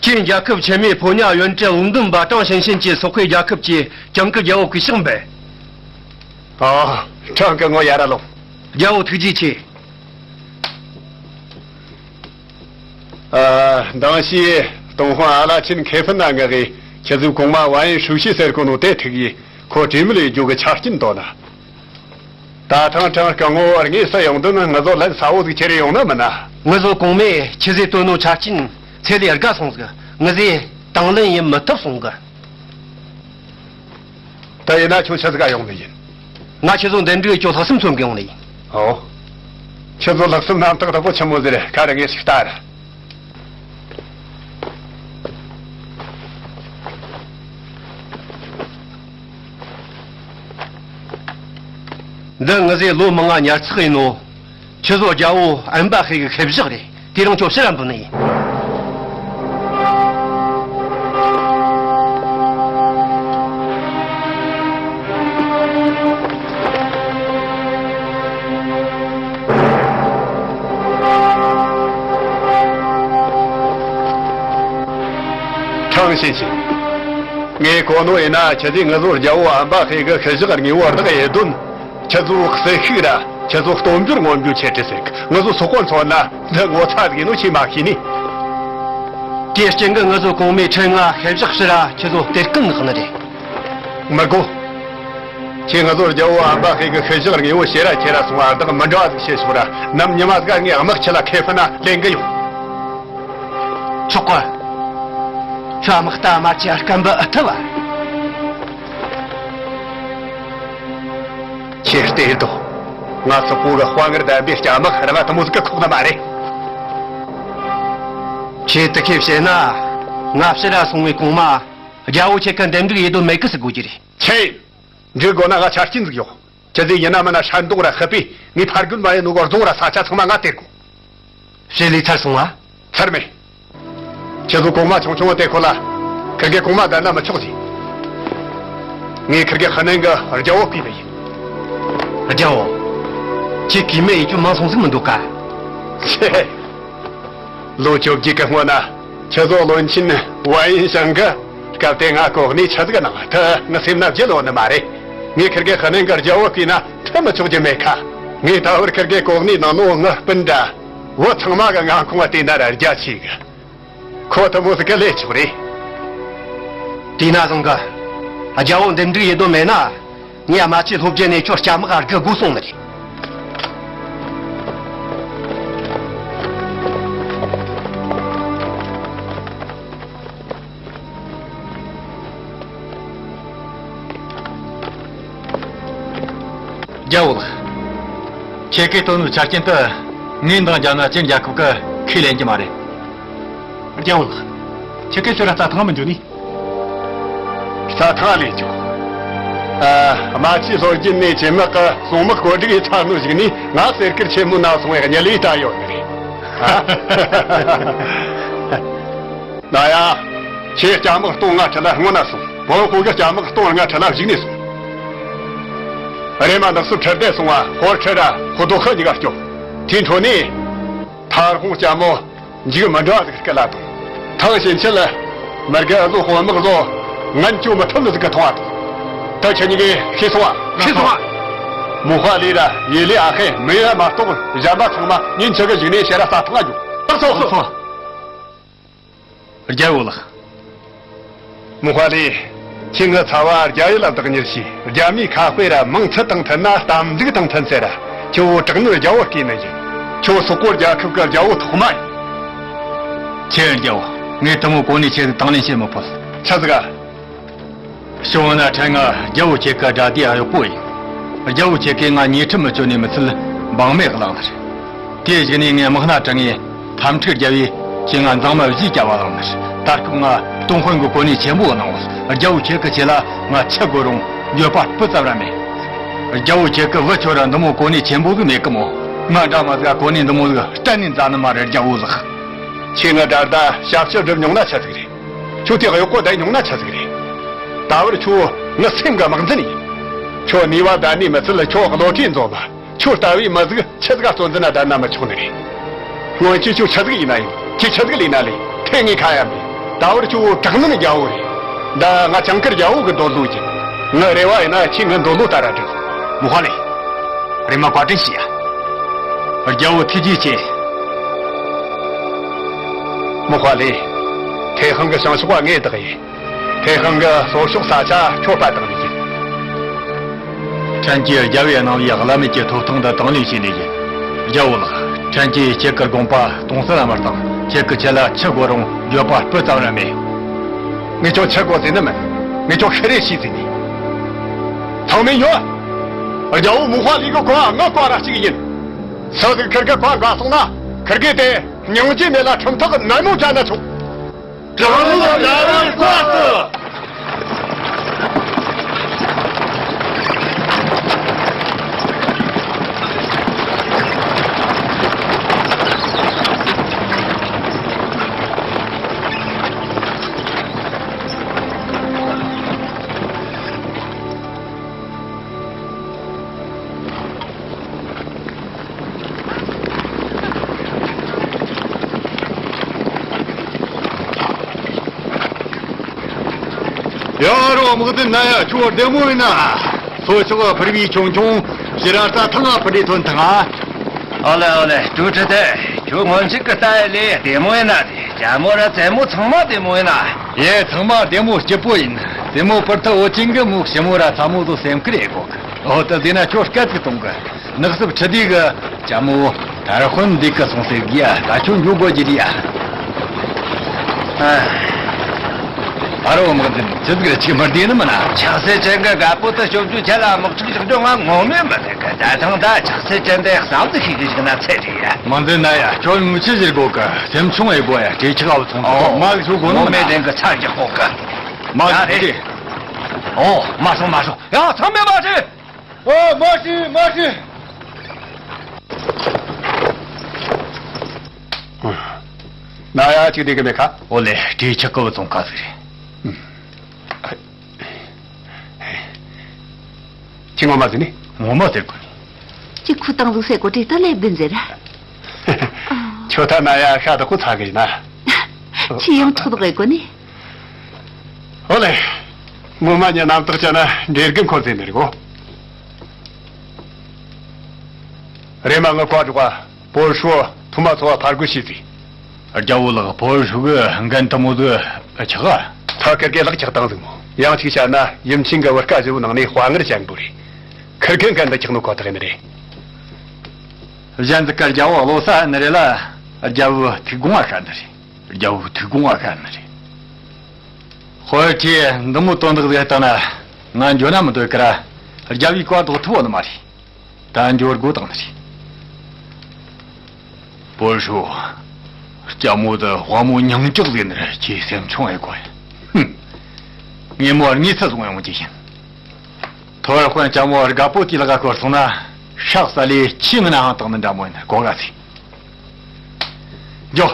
ཅིན་རྒྱལ་ཁབ་ཆེན་མོའི་ཕོ་ཉ་ཡོན་ཀྲེ་ཝུང་ཏུན་པ་ཀྲང་ཞིན་ཤིན་གྱིས་སོག་པོའི་རྒྱལ་ཁབ་ཀྱི་ཅང་ཀི་རྒྱལ་བོ་གི་ཕྱག་འབུལ། ཨོ། ཀྲང་གི་ངོ་ཡར་ར་ལོངས། རྒྱལ་བོ་ཐུགས་རྗེ་ཆེ། ཨ། མདང་ཞིག་ཏུང་ཧོང་ཨ་ལ་ཆིན་ཁེ་ཕན་ན་ང་གིས་ཁྱེད་ཚོའི་གོང་མ་ཝན་ཧྲུའུ་ཞི་ཟེར་གོ་ནོ་དེ་ཐུག་ཡིས་ཁོ་གྲོས་མོལ་ཡེད་རྒྱུ་གི་ཆ་རྐྱེན་བཏོན་ན། ད་ཐེངས་ཀྲང་སྐུ་ངོ་དངོས་སུ་ཡོང་དོན་ང་ཚོ་ལན་གསལ་བོ་ཟིག་ཁྱེར་ཡོང་ནི་མིན་ན། ང་ཚོ་གོང་མས་ཁྱེད་ཚོས་བཏོན་ནོ་ཆ་རྐྱེན་ཚད་ལས་བརྒལ་སོང་ཟིག་ང་ཚོས་དང་ལེན་ཡེད་མི་ཐུབ་སོང་གི། ད་ཡིན་ན་ཁྱོད་ཆི་ཟིག་ག་ཡོང་ནི་ཡིན། ང་ཁྱེད་ཚོ་འདི་འགྲིག་ཁྱོད་ལྷག་བསམ་མཚོན་གི་ཡོང་ནི་ཡིན། ཨོ། ཁྱེད་ཚོ་ལྷག་བསམ་རྣམ་དག་དག་པོ་ཆི་མོ་ཟིག་རེད། ཁ་རེ་ངས་ཞིག་ལྟ་ར། འདི་ང་ཚོའི་ལོ་མང་ང་ཉར་ཚགས་ཡིན་ནོ། ཁྱེད་ཚོ་རྒྱལ་བོ་ཨན་པ་ཧེ་གི་ཤེས་བཞག་རེད། དེ་རིང་ཁྱོད་ཕྱིར་ར་འབུལ་ནི་ཡིན། ཁྲང་ཞིན་ཞིན། ངས་གོ་ནོ་ཡིན་ན་ཁྱེད་ཚོས་ང་ཚོ་རྒྱལ་བོ་ཨན་པ་ཧེ་གི་ཤེས་བཞག་དངོས་པོ་བདག་ཡེད་དོན། ཁྱེད་ཚོ་སྲིད་ཤུགས་ར་ཁྱེད་ཚོ་སྟོབས་འབྱོར་མངོན་འབྱོར་ཆེད་དུ་ཟེར་གི། ང་ཚོ་སོག་པོ་མཚོན་ན་འདི་ངོ་ཚ་ཟིག་ཡིན་ནོ་ཁྱེད་མ་ཤེས་ནི། དེའི་རྐྱེན་གྱིས་ང་ཚོ་གོང་མའི་ཁྲི་ང་ཤེས་བཞག་ཕྱིར་ར་ཁྱེད་ཚོ་སྟེར་གི་ནི་རེད། མི་དགོ། ཁྱེད་ང་ཚོ་རྒྱལ་བོ་ཨན་པ་ཧེ་གི་ཤེས་བཞག་དངོས་པོ་ཕྱིར་ར་ཁྱེར་ར་སོང་བ་བདག་མི་འདྲ་བ་ཟིག་བྱེད་ཤོག་ར། ནམ་ཉི་མ་ཟིག་ངས་དམག་ཁྲིད་ལ་ཁེ་ཕན་ན་ལེན་གི་ཡོང་། ཆོག་གི། ཁྱོད་དམག་རྟ་དམར་ཆེ་སྐམ་པོ་ཨེ་ཐུབ་བ། ཁྱེད་བལྟས་དོ། ང་སོག་པོ་གི་དཔའ་ངར་ལྡན་པའི་སྐྱ་དམག་ར་བ་དུ་མོ་ཟིག་གི་ཁོག་ན་མ་རེད། ཁྱེད་དེ་ཁས་བཤད་ན། ང་ཕྱིར་ར་སོང་བའི་གོང་མ། རྒྱལ་བོ་ཁྱེད་ཀྱི་འདེམས་སྒྲུག་ཡེད་དོན་མེད་གི་ཟེར་དགོས་ཀྱི་རེད། ཁྱེད། འགྲིག་དགོས་ན་ང་ཆ་རྐྱེན་ཟིག་ཡོད། ཁྱེད་ཚོས་ཡིན་ན་མིན་ན་ཧྲན་ཏུང་ར་ཧི་པེ་ངས་ཕར་རྒོལ་མ་ཡེད་ནོ་གི་རྫོང་ར་ས་ཆ་ཚང་མ་ང་སྟེར་དགོས། བྱས་ལས་ཚར་སོང་ང་། ཚར་མེད། ཁྱེད་ཚོ་གོང་མ་ཆུང་ཆུང་བ་དེ་ཁོ་ལ་ཁིར་གེ་གོང་མ་བསྡད་ན་མི་ཆོག་ཟེར། ངས་ཁིར་གེ་ཧི་ནན་གི་རྒྱལ་བོ་བསྐོས་ནི་ཡིན། རྒྱལ་བོ། ཁྱེད་གུས་མེད་ཡེད་རྒྱུ་མང་སོང་ཟིག་མི་འདུག་ག། ལོ་བཅོ་བརྒྱད་ཀྱི་སྔོན་ན་ཁྱེད་ཚོ་བློན་ཆེན་ཝན་ཡིན་ཞང་གིས་སྐབས་དེ་ང་གོ་གནས་ཆི་ཟིག་གནང་། དེ་ངའི་སེམས་ན་བརྗེད་ཡོད་ནི་མ་རེད། ངས་ཁིར་གེ་ཧི་ནན་གི་རྒྱལ་བོ་བསྐོས་ན་ཐུབ་མི་ཆོག་རྒྱུ་མེད་ཁ། ངས་ད་བར་ཁིར་གེ་གོ་གནས་གནང་ནོ་ངའི་སྤུན་ཟླ་བུ་ཚང་མ་གི་མངའ་ཁོངས་བ་དེ་འདྲ་ར་རྒྱ་ཆེ་གི། ཁོ་དུ་མོ་ཟིག་གི་ལས་ཆོག་རེད། དེས་ན་བཟང་གི། རྒྱལ་བོ་འདེམས་སྒྲུག་ཡེད་དོན་མེད་ན། ངས་རྨ་ཆུའི་ལྷོ་བརྒྱུད་ནས་ཁྱོད་སྐྱ་དམག་ར་སྒུག་དགོས་སོང་ནི་རེད། རྒྱལ་བོ་ལགས། ཁྱེད་ཀྱིས་བཏོན་ནོ་ཆ་རྐྱེན་དེ་ ངས་འདང་རྒྱབ་ན་ཅི་རྒྱལ་ཁབ་ཀྱིས་ཁས་ལེན་གྱི་མ་རེད། རྒྱལ་བོ་ལགས། ཁྱེད་ཀྱིས་ཁྱོད་ར་རྩྭ་ཐང་མི་འགྲོ་ནི། རྩྭ་ཐང་ལས་ཆོག་ཨ། རྨ་ཆུའི་ལྷོ་རྒྱུད་ནས་ཆེ་དམག་གི་སྲུང་དམག་བཀོད་སྒྲིག་ཡས་ཚར་ནོ་ཞིག་ནས་ང་གསེར་དཀར་ཆེན་མོའི་ནང་སོང་བའི་གཉིད་ལས་ད་ཡོད་ནི་རེད། ཨ། ན་ཡ། ཁྱེད་སྐྱ་དམག་སྟོང་ལྔ་ཁྲི་ལ་སྔོན་ན་སོང་། བོད་ཁོ་གི་སྐྱ་དམག་སྟོང་ལྔ་ཁྲི་ལ་གཞུག་ནས་སོང་། རེམ་མ་ནག་སུབ་ཁྲི་སྡེ་སོང་བ་ཧོར་ཁྲི་ར་ཧོ་རྡོ་ཁ་གཉིས་ཀ་སྐྱོབ། དེའི་འཕྲོ་ནས། ཐར་ཧོང་སྐྱ་མོ་འཇིགས་མི་འགྲོ་བ་ཟིག་སྐད་ལ་དང་། ཐང་ཞིན་ཆེ་ལ་མི་དགེ་བློ་དཔོན་དམག་བཟོ་ངན་སྐྱོ་མི་ཐུབ་ནི་ཟིག་གི་མཐོང་བ་དང་། ད་ཁྱེད་གཉིས་ཀས་ཤེས་སོང་བ། ཤེས་སོང་བ། མོ་ཧ་ལི་ར་ཡེ་ལི་ཨ་ཧེ་མི་ཡ་མ་གཏོགས་གཞན་པ་ཚང་མ་ཉིན་ཆུ་གི་གཞུག་ནས་ཕྱིར་ར་རྩྭ་ཐང་ང་རྒྱུག་ཏག་སོང་སོང་། རྒྱལ་བོ་ལགས། མོ་ཧ་ལི། ཁྱེད་ངའི་ཚབ་བ་རྒྱ་ཡུལ་ལ་བདག་གཉེར་བྱས། རྒྱ་མིའི་ཁ་དཔེ་ར་མིང་ཚིག་དང་མཐུན་ན་གཏམ་རྒྱུད་དང་མཐུན་ཟེར་ར། ཁྱོད་བོ་དྲག་ནོའི་རྒྱལ་བོ་བསྐོས་ནི་ཡིན། ཁྱོད་སོག་པོ་རྒྱལ་ཁབ་ཀྱི་རྒྱལ་བོ་ཐོག་མ་ཡིན། ཁྱེད་རྒྱལ་བོ། ངས་དེ་མོ་གོ་གནས་ཆེ་ཟིག་དང་ལེན་བྱེད་མི་ཕོད། ཆི་ཟིག་ག་ཞུ་འོང་ན་ཕྲན་ང་རྒྱལ་བོ་ཁྱེད་ཀྱི་དགྲ་སྡེ་གཡོག་པོ་ཡིན། རྒྱལ་བོ་ཁྱེད་ཀྱིས་ང་ཉེས་ཁྲིམས་མི་གཅོད་ནས་མི་ཚད་འབངས་མེད་བླངས་ནི་རེད། དེའི་གཞུག་ནས་ངས་དམག་སྣ་དྲངས་ངས་ཐམ་ཕྲུག་རྒྱལ་བོས་ཁྱེད་ང་མཛངས་མ་བཞིས་བསྐྱབས་པ་བླངས་ནི་རེད། ད་སྐབས་ང་ཏུན་ཧོན་གྱི་གོ་གནས་ཆེན་པོ་གནང་བ། རྒྱལ་བོ་ཁྱེད་ཀྱི་ཆེད་ལ་ང་ཆི་དགོས་རུང་འགྱོད་པ་སྤུ་ཙམ་ར་མེད། རྒྱལ་བོ་ཁྱེད་ཀྱི་བུ་ཁྱོད་ར་འདི་མོ་གོ་གནས་ཆེན་པོ་ཟིག་མེད་གི་མོ། ང་འདྲ་མ་ཟིག་ག་གོ་གནས་འདི་མོ་ཟིག་གཏན་ནས་མཛའ་ནི་མ་རེད། རྒྱལ་བོ་ལགས། ཁྱེད་ང་དགྲ་ཟླ་ཞབས་ཕྱི་སྒྲུབ་མྱོང་ན་ཆི་ཟིག་རེད། ཁྱོད་དེ་གཡོག་པོ་བསྡད་མྱོང་ན་ཆི་ཟིག་རེད། ད་བར་ཁྱོད་ངའི་སེམས་ཀྱི་དམག་འཛིན་ཡིན། ཁྱོད་ནུས་པ་ལྡན་ནི་མི་ཚད་ལ་ཁྱོད་བློ་གྲོས་འཛོམས་པ། ཁྱོད་ལྟ་བུའི་མི་ཟིག་ཆི་ཟིག་ག་གཙོ་འཛིན་ན་བསྡད་ན་མི་ཆོག་ནི་རེད། སྔོན་ཆད་ཁྱོད་ཆི་ཟིག་ཡིན་ན་ཡིན། ཁྱེད་ཆི་ཟིག་ལས་ན་ལས། ཐེ་ངའི་ཁ་ཡ་མེད། ད་བར་ཁྱོད་དྲག་ནི་རྒྱལ་བོ་རེད། ད་ང་ཅང་ཀར་རྒྱལ་བོ་གི་འདོད་བློ་ཡིན། ངའི་རེ་བ་ཡིན་ན་ཁྱེད་ངའི་འདོད་བློ་ལྟར་ར་སྒྲུབ། མོ་ཧ་ལེ། རེམ་མ་བཀའ་དྲིན་ཆེ་ཡ། རྒྱལ་བོ་ཐུགས་རྗེ་ཆེ། མོ་ཧ་ལེ། ཐེ་ཧང་གི་བྱང་ཕྱོགས་པ་ངས་བདག་ཡིན། ཐེ་ཧང་གི་གསོ་ཕྱོགས་ས་ཆ་ཁྱོད་པ་དང་ནི་ཡིན། ཕྲན་གྱིས་རྒྱལ་བོས་གནང་བའི་བླ་མེད་ཀྱི་ཐོབ་ཐང་འདི་དང་ལེན་བྱས་ནས་ཡིན། རྒྱལ་བོ་ལགས། ཕྲན་གྱིས་ཁྱེད་ཀྱི་དགོངས་པ་སྟོང་ཟད་ལ་མི་བཏང་། ཁྱེད་ཀྱི་ཆེད་ལ་ཆི་དགོས་རུང་འགྱོད་པ་སྤུ་ཙམ་ར་མེད། ངས་ཁྱོད་ཆི་དགོས་ཟེར་ནི་མིན། ངས་ཁྱོད་ཤི་རེ་ཤི་ཟེར་ནི། ཚང་མས་ཉོན། རྒྱལ་བོ་མུ་ཧ་ལི་གི་བཀའ་ང་བཀའ་ར་གཅིག་ཡིན། སུ་ཟིག་ཁིར་གི་བཀའ་འགལ་སོང་ན་ཁིར་གེ་དེ་སྙིང་རྗེ་མེད་ལ་ཁྲིམས་ཐག་ནན་མོ་བཅད་ན་ཆོག་དྲང་མོ་དྲང་མོའི་བཀའ་སྩལ། ཡ་རོ་དམག་འཛིན་ན་ཡ། ཁྱོད་བདེ་མོ་ཡིན་ན། ཚོ་ཆོག་ཕུར་བའི་ཆུང་ཆུང་ཕྱི་ར་རྩྭ་ཐང་ང་ཕུར་རེ་ཐོན་ཐང་ང་། ཨོ་ལེ་ཨོ་ལེ། ཀྲུའུ་ཁྲི་ཏེ། ཁྱོད་སྔོན་ཆད་ཀྱི་ལྟ་ཡི་ལས་བདེ་མོ་ཡིན་ན་དེ། ཅ་མོ་ར་བཙན་མོ་ཚང་མ་བདེ་མོ་ཡིན་ན། ཡེ། ཚང་མ་བདེ་མོ་སྐྱིད་པོ་ཡིན། བཙུན་མོ་པུར་ཐི་འོ་ཅིན་གི་མོ་ཞི་མོ་ར་ཚ་མོ་ཚོ་སེམས་ཁུར་ཡེ་གོ་གི། འོ་དེ་ཟེར་ན་ཁྱོད་སྐད་ཅིག་གཏོང་གི། ནགས་སུབ་ཁྲི་ལྡེ་གི་ཅ་མོ་ཐར་ཧོན་འདི་གི་སོང་ཟེར་གི་ཡ། ད་ཁྱོད་འགྱོ་དགོས་ཀྱི་རེད་ཡ། ཨ། ཨ་རོ་དམག་འཛིན། ཆི་ཟིག་རེད། ཅིག་མི་བདེ་ནི་མིན་ན། ཆགས་སྲེད་ཅན་གི་རྒད་པོ་དེ་སྐྱོབ་རྒྱུའི་ཆེད་ལ་དམག་འཁྲུག་བཞག་རྒྱུ་ང་ངོ་མས་མི་ཤེས་གི། ད་ཐེངས་ད་ཆགས་སྲེད་ཅན་དེ་གསར་དུ་ཤེས་གི་བཞག་ན་ཚད་རེད་ཡ། དམག་འཛིན་ན་ཡ། ཁྱོད་ངོ་ཆི་ཟེར་གོ་གི། སེམས་ཆུང་ཡེ་གོ་ཡ། གྲོས་ཆོད་ཨ་བུ་ཚོང་དུ་ཨོ། མ་ཟིག་ཤོད་གོ་ནི་ངོ་མ་མིན་ན། དྲན་གི་ཚར་རྒྱག་གོ་གི། མ་ཟིག་ཡ་རེད། ཨོ། མ་སོང་མ་སོང་། ཡ། ཚང་མས་མ་བྱེད། ཨོ། མ་བྱེད་མ་བྱེད། ན་ཡ། ཅིག་བསྡད་གི་མེད་ཁ། ཨོ་ལེ། གྲོས་ཆོད་ཨ་བུ་ཚོང་ཁ་ཟིག་རེད། ཁྱི་ངོ་མ་ཟེར་ནི། ངོ་མ་ཟེར་གོ་ནི། ཅི་ཁུ་བཏང་ཟིག་ཟེར་གོ་དྲིས་ད་ལེབ་དུ་ཟེར། ཁྱོད་ད་ན་ཡ་ཤ་དག་ཁུ་ཚ་གི་ཡིན་ན། ཁྱི་ཡང་ཐུག་དག་གོ་ནི། ཨོ་ལེ། ངོ་མ་ཉི་རྣམ་དག་ཅན་ན་འདྲེ་རྒན་འཁོར་ཟེར་ནི་རེད་གོ། རེ་མ་ངི་བཀའ་སྒྲོག་པ། པོ་ཧྲོ་ཐུ་མ་ཚོ་བ་ཕར་རྒོལ་བྱས་ཟིག། རྒྱལ་བོ་ལགས། པོ་ཧྲོ་གི་འགན་དེ་མོ་ཟིག་ཆག་ག་ཐ་ཀར་གེ་ལག་ཆག་བཏང་ཟིག་མོ། ཡང་གཅིག་བཤད་ན་ཡུམ་ཆེན་གི་བུ་སྐལ་བཞི་བོ་ནང་ནས་དཔའ་ངར་ཅན་པོ་རེད། ཁིར་གེ་འགན་འདི་ཆག་ནོ་ཁོ་ཐག་ཡིན་ནི་རེད། གཞན་ཟིག་ག་རྒྱལ་བོ་བློ་ས་ནི་རེད་ལ། རྒྱལ་བོ་ཐུགས་དགོངས་བ་ཤར་ནི་རེད། རྒྱལ་བོ་ཐུགས་དགོངས་བ་ཤར་ནི་རེད། ཧོར་གྱིས་འདི་མོ་དོན་དག་ཟིག་བཏང་ན་ང་འགྱོ་ན་མི་འདོད་ཀི་ར། རྒྱལ་བོའི་བཀའ་ལྡོག་ཐུབ་བོ་ནི་མ་རེད། ད་འགྱོ་དགོས་བཏང་ནི་རེད། པོ་ཧྲུའུ། ལྕམ་མོ་དེ་དཔའ་མོ་མྱིང་གྲགས་ཟིག་ནི་ཁྱེད་སེམས་ཆུང་ཨེ་གོ་ཡ། ཧུམ། ངས་མོ་དངོས་སུ་བཟུང་ཡོང་རྒྱུ་ཡིན། ཐོར་དཔོན་ལྕམ་མོ་དགའ་པོ་དེའི་ལག་ག་ཤོར་སོང་ན་ཤག་ས་ལས་ཁྱི་ངན་ནའང་བཏང་ནི་འདྲ་མོ་ཡིན། གོ་ག་ཚིག་འགྱོ།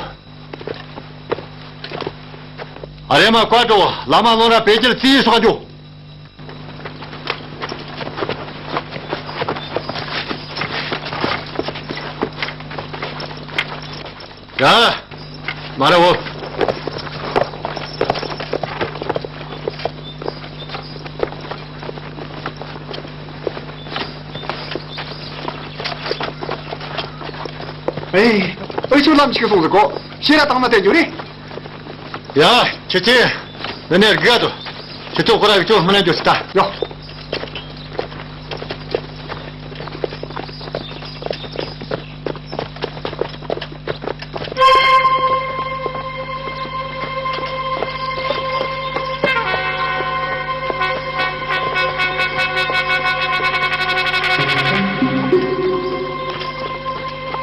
ཨ་རེ་མ་བཀའ་དྲོ། བླ་མ་ལོ་ར་པེ་ཅལ་རྩིས་སོགས་འགྱོ། ཡ། མ་ར་འོ། ཨེ། ཨེ་ཆུ་ལམ་ཞིག་སོང་ཟིག་གོ། ཤེས་ར་དང་མ་བསྟན་རྒྱུ་རེད། ཡ། ཁྱེད་ཀྱིས་འདི་ནས་སྒུག་དོ། ཁྱེད་ཚོ་ཁོ་ར་གི་ཚོ་མི་ལ་འགྱོ་སི་ད། ཡོ།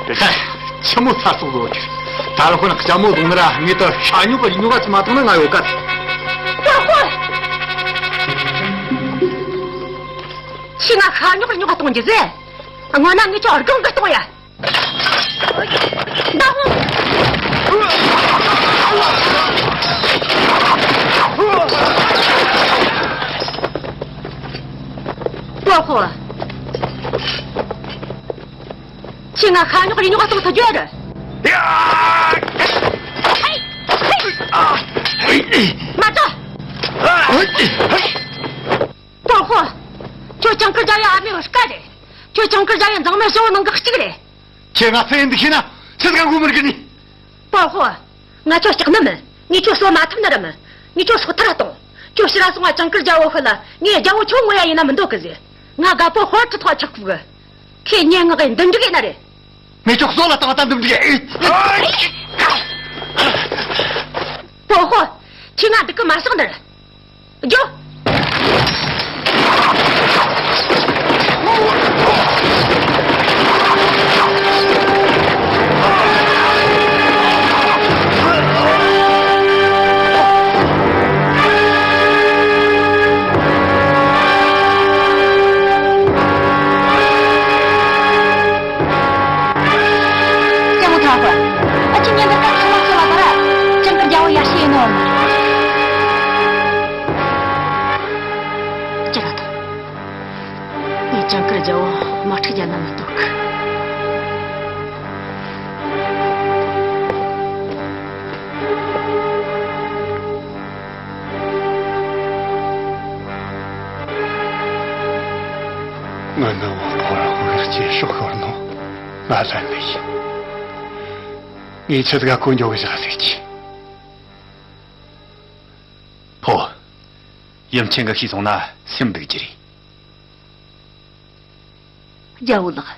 ཧེ། ཆི་མོ་ཚ་སོག་ལོ་ཁྱེར། ད་རུང་ཁོ་ན་ལྕམ་མོ་བཟུང་ན་ར་ངེད་དུ་ཤ་ཉོག་གི་རི་ཉོག་ག་ཚི་མ་བཏང་ན་ང་ཡོད་ག། ཀོ་ཀོ། ཁྱི་ང་ཤ་ཉོག་རི་ཉོག་ག་གཏོང་རྒྱུ་ཟེ། སྔོན་ན་ངེད་ཚོ་སྒང་གི་གཏོང་ཡ། ཀོ་ཀོ། ཁྱི་ང་ཤ་ཉོག་རི་ཉོག་ག་གཏོང་ཐུབ་རྒྱུ་རེད། མ་ཏོ། ཀོ་ཀོ། ཁྱོད་ཅང་ཀི་རྒྱ་ཡི་ཨ་མའི་བུ་སྐལ་རེད། ཁྱོད་ཅང་ཀི་རྒྱ་ཡི་མཛངས་མའི་ཞི་བོ་ནང་གི་གཅིག་རེད། ཁྱེད་ང་ཚོ་ཡིན་འདི་ཤེས་ན་ཆི་ཟིག་ག་མགོ་མི་རྒྱུ་ནི། པོ་ཧོ། ང་ཁྱོད་སྐྲག་ནི་མིན། ངས་ཁྱོད་གསོད་མ་ཐུབ་ནི་ར་མིན། ངས་ཁྱོད་སྲོག་ཐར་གཏོང་། ཁྱོད་ཕྱི་ར་སོང་བ་ཅང་ཀིར་རྒྱལ་བོ་ཤི་ལ་ངས་རྒྱལ་བོ་ཁྱོད་ངོ་ཡ་ཡིན་ན་མི་འདོད་གི་ཟེ། ང་དགའ་པོ་ཧོར་ཁྲི་ཐོག་ཆག་ཕུག་གི། ཁྱེད་ཉན་ངག་གི་འདི་འགྲིག་ཡིན་ན་རེད། ངས་ཁྱོད་གསོད་ལ་བཏང་བ་ད་འདི་འགྲིག་ཡིན། པོ་ཧོ། ཁྱེད་ང་འདི་གི་མ་བསགས་ནི་རེད། རྒྱུ། ལྕམ་མོ་ཐང་ཧོ། ཨ་ཅེ་ཉན་འདིར་ཀ་ཚང་མ་ཚོ་ལ་བར། ཅང་ཀིར་རྒྱལ་བོ་ཡར་ཞུ་ཡིན་ནོ། ཅི་ར་ཐོ། ངས་ཅང་ཀིར་རྒྱལ་བོ་དམག་འཁྲུག་རྒྱག་ན་མི་འདོད་གི། ང་ནི་བོ་ཕོ་ར་ཧུ་ཡར་ཅེ་ཤོག་ཤོར་ནོ། ང་ལན་ནི་ཡིན། ངས་ཆི་ཟིག་ག་གོ་འཇོག་གི་བཞག་ཟིག་གི། ཕོ། ཡུམ་ཆེན་གྱིས་ཤེས་སོང་ན་སེམས་སྡུག་རྒྱུ་རེད། རྒྱལ་བོ་ལགས།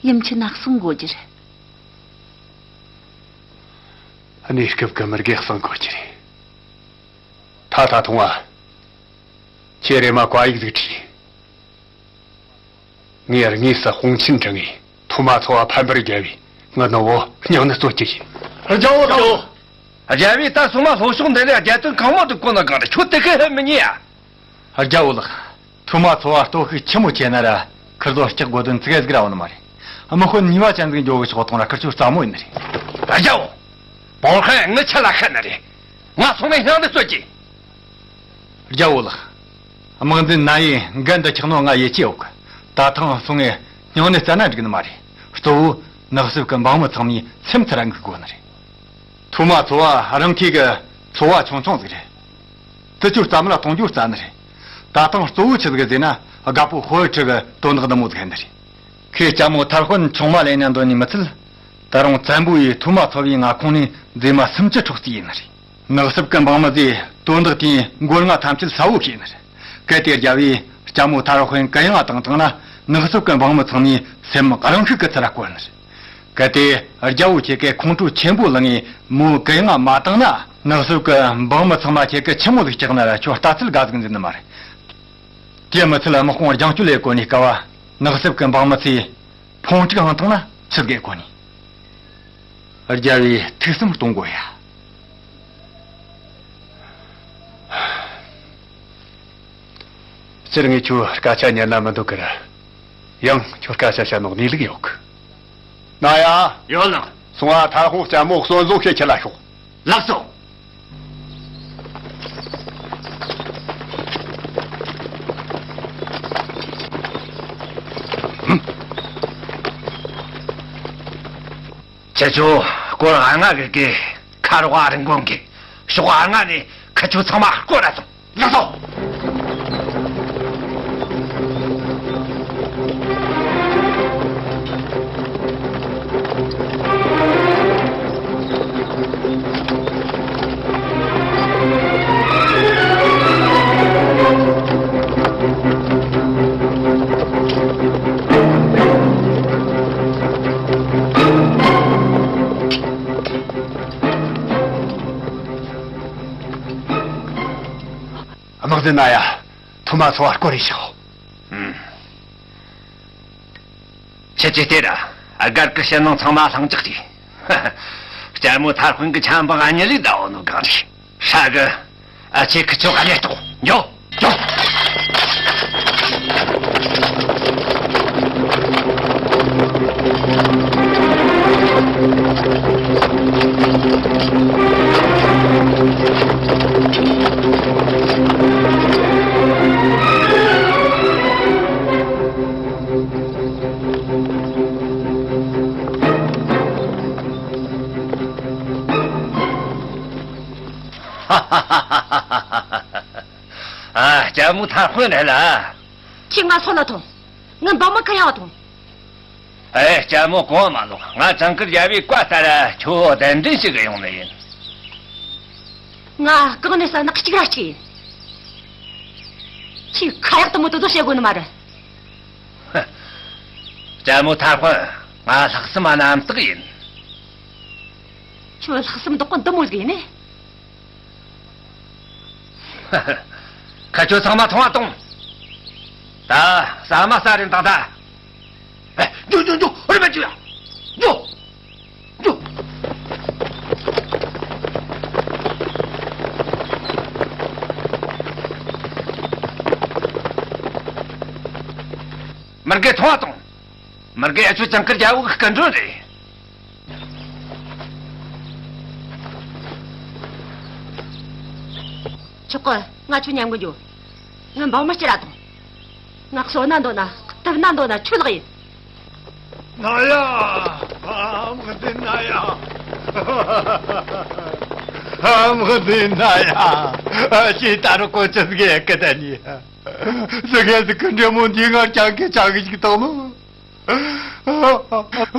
ཡུམ་ཆེན་ན་གསུང་དགོས་རྒྱུ་རེད། གནས་སྐབས་ཀྱི་མི་དགེ་གསང་དགོས་རྒྱུ་རེད། ད་ད་ཐུང་བ། ཁྱེད་རེ་མ་བཀའ་ཡིག་ཟིག་བྲིས། ངས་དངོས་སུ་དཔུང་ཆེན་ཁྲིད་ངས་ཐུ་མ་ཚོ་བ་ཕམ་པར་རྒྱལ་བས་ངི་ནུ་བོ་སྙིང་ནི་གསོད་རྒྱུ་ཡིན། རྒྱལ་བོ་ལགས། རྒྱལ་བས་ད་སོ་མ་ལྷོ་ཕྱོགས་འདི་ལས་རྒྱལ་དོན་གང་མོ་འདུག་གོ་ན་གང་རེད། ཁྱོད་དེ་གི་ཧེ་མི་ཉན་ཡ། རྒྱལ་བོ་ལགས། ཐུ་མ་ཚོ་བ་སྟོབས་ཤུགས་ཆི་མོ་ཆེ་ན་ར་ཁིར་ཚོ་སྐྲག་དགོས་དོན་ཙི་གེ་ཟིག་ར་ཡོད་ནི་མ་རེད། དམག་དཔོན་ཉེས་པ་ཅན་ཟིག་འགྱོ་གི་ཆོག་གཏོང་ར་ཁིར་ཆོ་རྩ་མོ་ཡིན་ནི་རེད། རྒྱལ་བོ། བོར་ཁན་ངི་ཆ་ལ་ཤི་ནི་རེད། ང་སོང་ནས་སྙིང་འདི་གསོད་ཀྱི། རྒྱལ་བོ་ལགས། དམག་འཛིན་ན་ཡི་འགན་འདི་ཆགས་ནོ་ང་ཡིད་ཆེས་ཡོད་གི། ད་ཐེངས་སོང་ངས་སྙིང་ནས་བཙལ་ན་འགྲིག་ནི་མ་རེད། གཙོ་བོ་ནགས་གསེབ་ཀྱི་འབངས་མི་ཚང་མས་སེམས་ཚུར་འགུག་དགོས་ནི་རེད། ཐུ་མ་ཚོ་བ་རང་ཁྱེད་ཀྱི་ཚོ་བ་ཆུང་ཆུང་ཟིག་རེད། དེ་ཚོ་རྩ་མེད་ལ་གཏོང་རྒྱུ་རྩ་ནི་རེད། ད་ཐེངས་གཙོ་བོ་ཆི་ཟིག་ཟེར་ན་དགའ་པོ་ཧོར་ཁྲི་གི་དོན་དག་འདི་མོ་ཟིག་ཡིན་ནི་རེད། ཁོས་ལྕམ་མོ་ཐར་དཔོན་ཆུང་མ་ལེན་ན་འདོད་ནི་མི་ཚད། ད་རུང་བཙན་པོ་ཡིས་ཐུ་མ་ཚོ་བའི་མངའ་ཁོངས་ནས་མཛེས་མ་སུམ་ཅུ་འཕྲོག་རྩིས་ཡིན་ནི་རེད། ནགས་གསེབ་ཀྱི་འབངས་མི་ཚོས་དོན་དག་དེའི་མགོ་རྔ་ཐམས་ཅད་གསལ་བོ་ཤེས་ནི་རེད། གལ་ཏེ་རྒྱལ་བོས་ལྕམ་མོ་ཐར་དཔོན་གུ་ཡངས་བཏང་བཏང་ན་ནགས་གསེབ་ཀྱི་འབངས་མི་ཚང་མས་སེམས་རང་ཤུགས་ཀྱིས་ཚུར་བསྐོར་ནི་རེད། གལ་ཏེ་རྒྱལ་བོ་ཁྱེད་ཀྱིས་ཁོང་ཁྲོ་ཆེན་པོ་ལངས་ངས་མོ་གུ་ཡངས་མ་བཏང་ན་ནགས་གསེབ་ཀྱི་འབངས་མི་ཚང་མ་ཁྱེད་ཀྱི་ཆི་མོ་ཟིག་སྐྲག་ན་ར་ཁྱོད་ལྟ་ཚུལ་དགའ་ཟིག་འཛིན་ནི་མ་རེད། དེ་མི་ཚད་དམག་དཔུང་རྒྱང་སྐྱོད་ལས་གོ་ནས་དཀའ་བ་ནགས་གསེབ་ཀྱི་འབངས་མི་ཚོས་ཕུང་དཀྲུག་འཕངས་བཏང་ན་ཆི་ཟིག་གོ་ནི། རྒྱལ་བོས་ཐུགས་བསམ་གཏོང་དགོས་ཡ། སྤྱིར་ངས་ཁྱོད་སྐད་ཆ་ཉན་ན་མི་འདོད་གི་ར། ཡང་ཁྱོད་སྐད་ཆ་བཤད་ནོ་གནས་ལུགས་ཡོད་གི། ན་ཡ། ཡོད་ལགས། སོང་ང་ཐར་དཔོན་ལྕམ་མོ་གསོན་བཟོ་བྱེད་ཁྱེར་ལ་ཤོག། ལགས་སོ། ཁྱེད་ཚོ་སྐོར་ལྔ་གི་གི་ཁ་རོག་ཨ་རིན་གོང་གི་ཕྱོགས་ལྔ་ནས་ཁི་ཆོ་ཚང་མ་སྐོར་ར་སོང་། ལགས་སོ། དམག་འཛིན་ན་ཡ། ཐོག་མ་ཚོ་བ་སྐོར་རེ་ཞིག་ཨུམ། ཁྱེད་ཀྱིས་ལྟོས་ར། སྒར་གྱི་ཕྱི་ནང་ཚང་མ་ལྷིང་འཇགས་རེད། ལྕམ་མོ་ཐར་དཔོན་གྱི་ཆབ་འབངས་གཉིས་ལས་ཟླ་བོ་ནོ་གང་རེད། ཧྲ་གི། ཨ་ཆེ་ཁི་ཆོ་ག་ལས་གཏོགས་འགྱོ། འགྱོ། ཨ། ལྕམ་མོ་ཐར་དཔོན་རེད་ལ། ཁྱེད་ང་སོད་ལ་ཐོངས། ངའི་འབངས་མི་ཁ་ཡང་བ་ཐོངས། ཨེ། ལྕམ་མོ་གོང་མ་ལོག། ང་ཇིང་གིར་རྒྱལ་བོའི་བཀའ་ལྟར་ཁྱོད་གདན་འདྲེན་ཞུ་གི་ཡོང་ནི་ཡིན། ང་གང་ནས་བསམ་ན་གཅིག་ར་གཅིག་ཡིན། ཁྱེད་ཁ་ཡག་དུ་མོ་དེ་ཚོ་བཤད་དགོས་ནི་མ་རེད། ལྕམ་མོ་ཐར་དཔོན། ང་ལྷག་བསམ་རྣམ་དག་ཡིན། ཁྱོད་ལྷག་བསམ་རྡོག་པོ་འདི་མོ་ཟིག་ཡིན་ནི། ཁ་ཆོ་ཚང་མ་ཐོང་བ་གཏོང་། ད་ཟ་མ་ཟ་རིན་དང་ད། ཨེ། འགྱོ་འགྱོ་འགྱོ། ཨོ་རེ་མ་འགྱོ་ཡ། འགྱོ། འགྱོ། མི་དགེ་ཐོང་བ་གཏོང་། མི་དགེ། ཨ་ཆོ་ཇིང་གིར་རྒྱལ་བོ་གི་སྐུ་མགྲོན་རེད། ཆོག་གི། ང་ཁྱོད་མཉམ་གི་འགྱོ། ངའི་འབངས་མི་སྐྱུར་ར་ཐོངས། ང་གསོད་ན་འདོད་ན་གཏུབ་ན་འདོད་ན་ཁྱོད་ལག་ཡིན། ན་ཡ། ཨ་མག་འདི་ན་ཡ། ཨ་མག་འདི་ན་ཡ། ཨ་ཅེ་ད་རུ་ཀོ་ཅི་ཟིག་གི་ད་ནི། ཟི་གེ་ཟི་གི་འདྲེ་མོ་འདི་ང་ཅང་གི་ཅང་གི་ཅིག་དང་མོ།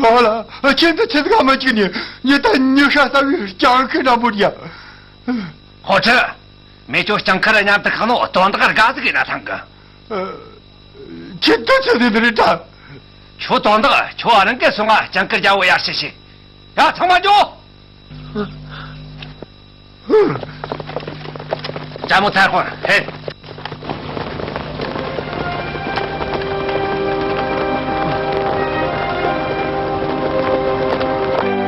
ཨོ་ལ། ཁྱེད་འདི་ཆི་ཟིག་མ་ཅིག་ནི་ཉི་ད་ཉི་ཤ་ཟ་བའི་སྤྱང་ཀི་འདྲ་མོ་རེད་ཡ། ཧོ་ཁྲི། མེ་ཅོ་སྤྱང་ཀི་ར་མཉམ་དུ་ཁ་ནོ་དོན་དག་དགའ་ཟིག་ཡིན་ན་ཐང་གི། ཁྱེད་འདི་ཆི་ཟིག་ནི་རེད་ད། ཁྱོད་དོན་དག་ཁྱོད་རང་གི་སོང་ང་སྤྱང་ཀི་རྒྱལ་བོ་ཡར་ཞུ་ཞིག། ཡ་ཚང་མ་འགྱོ། ལྕམ་མོ་ཐར་དཔོན་ཧེ།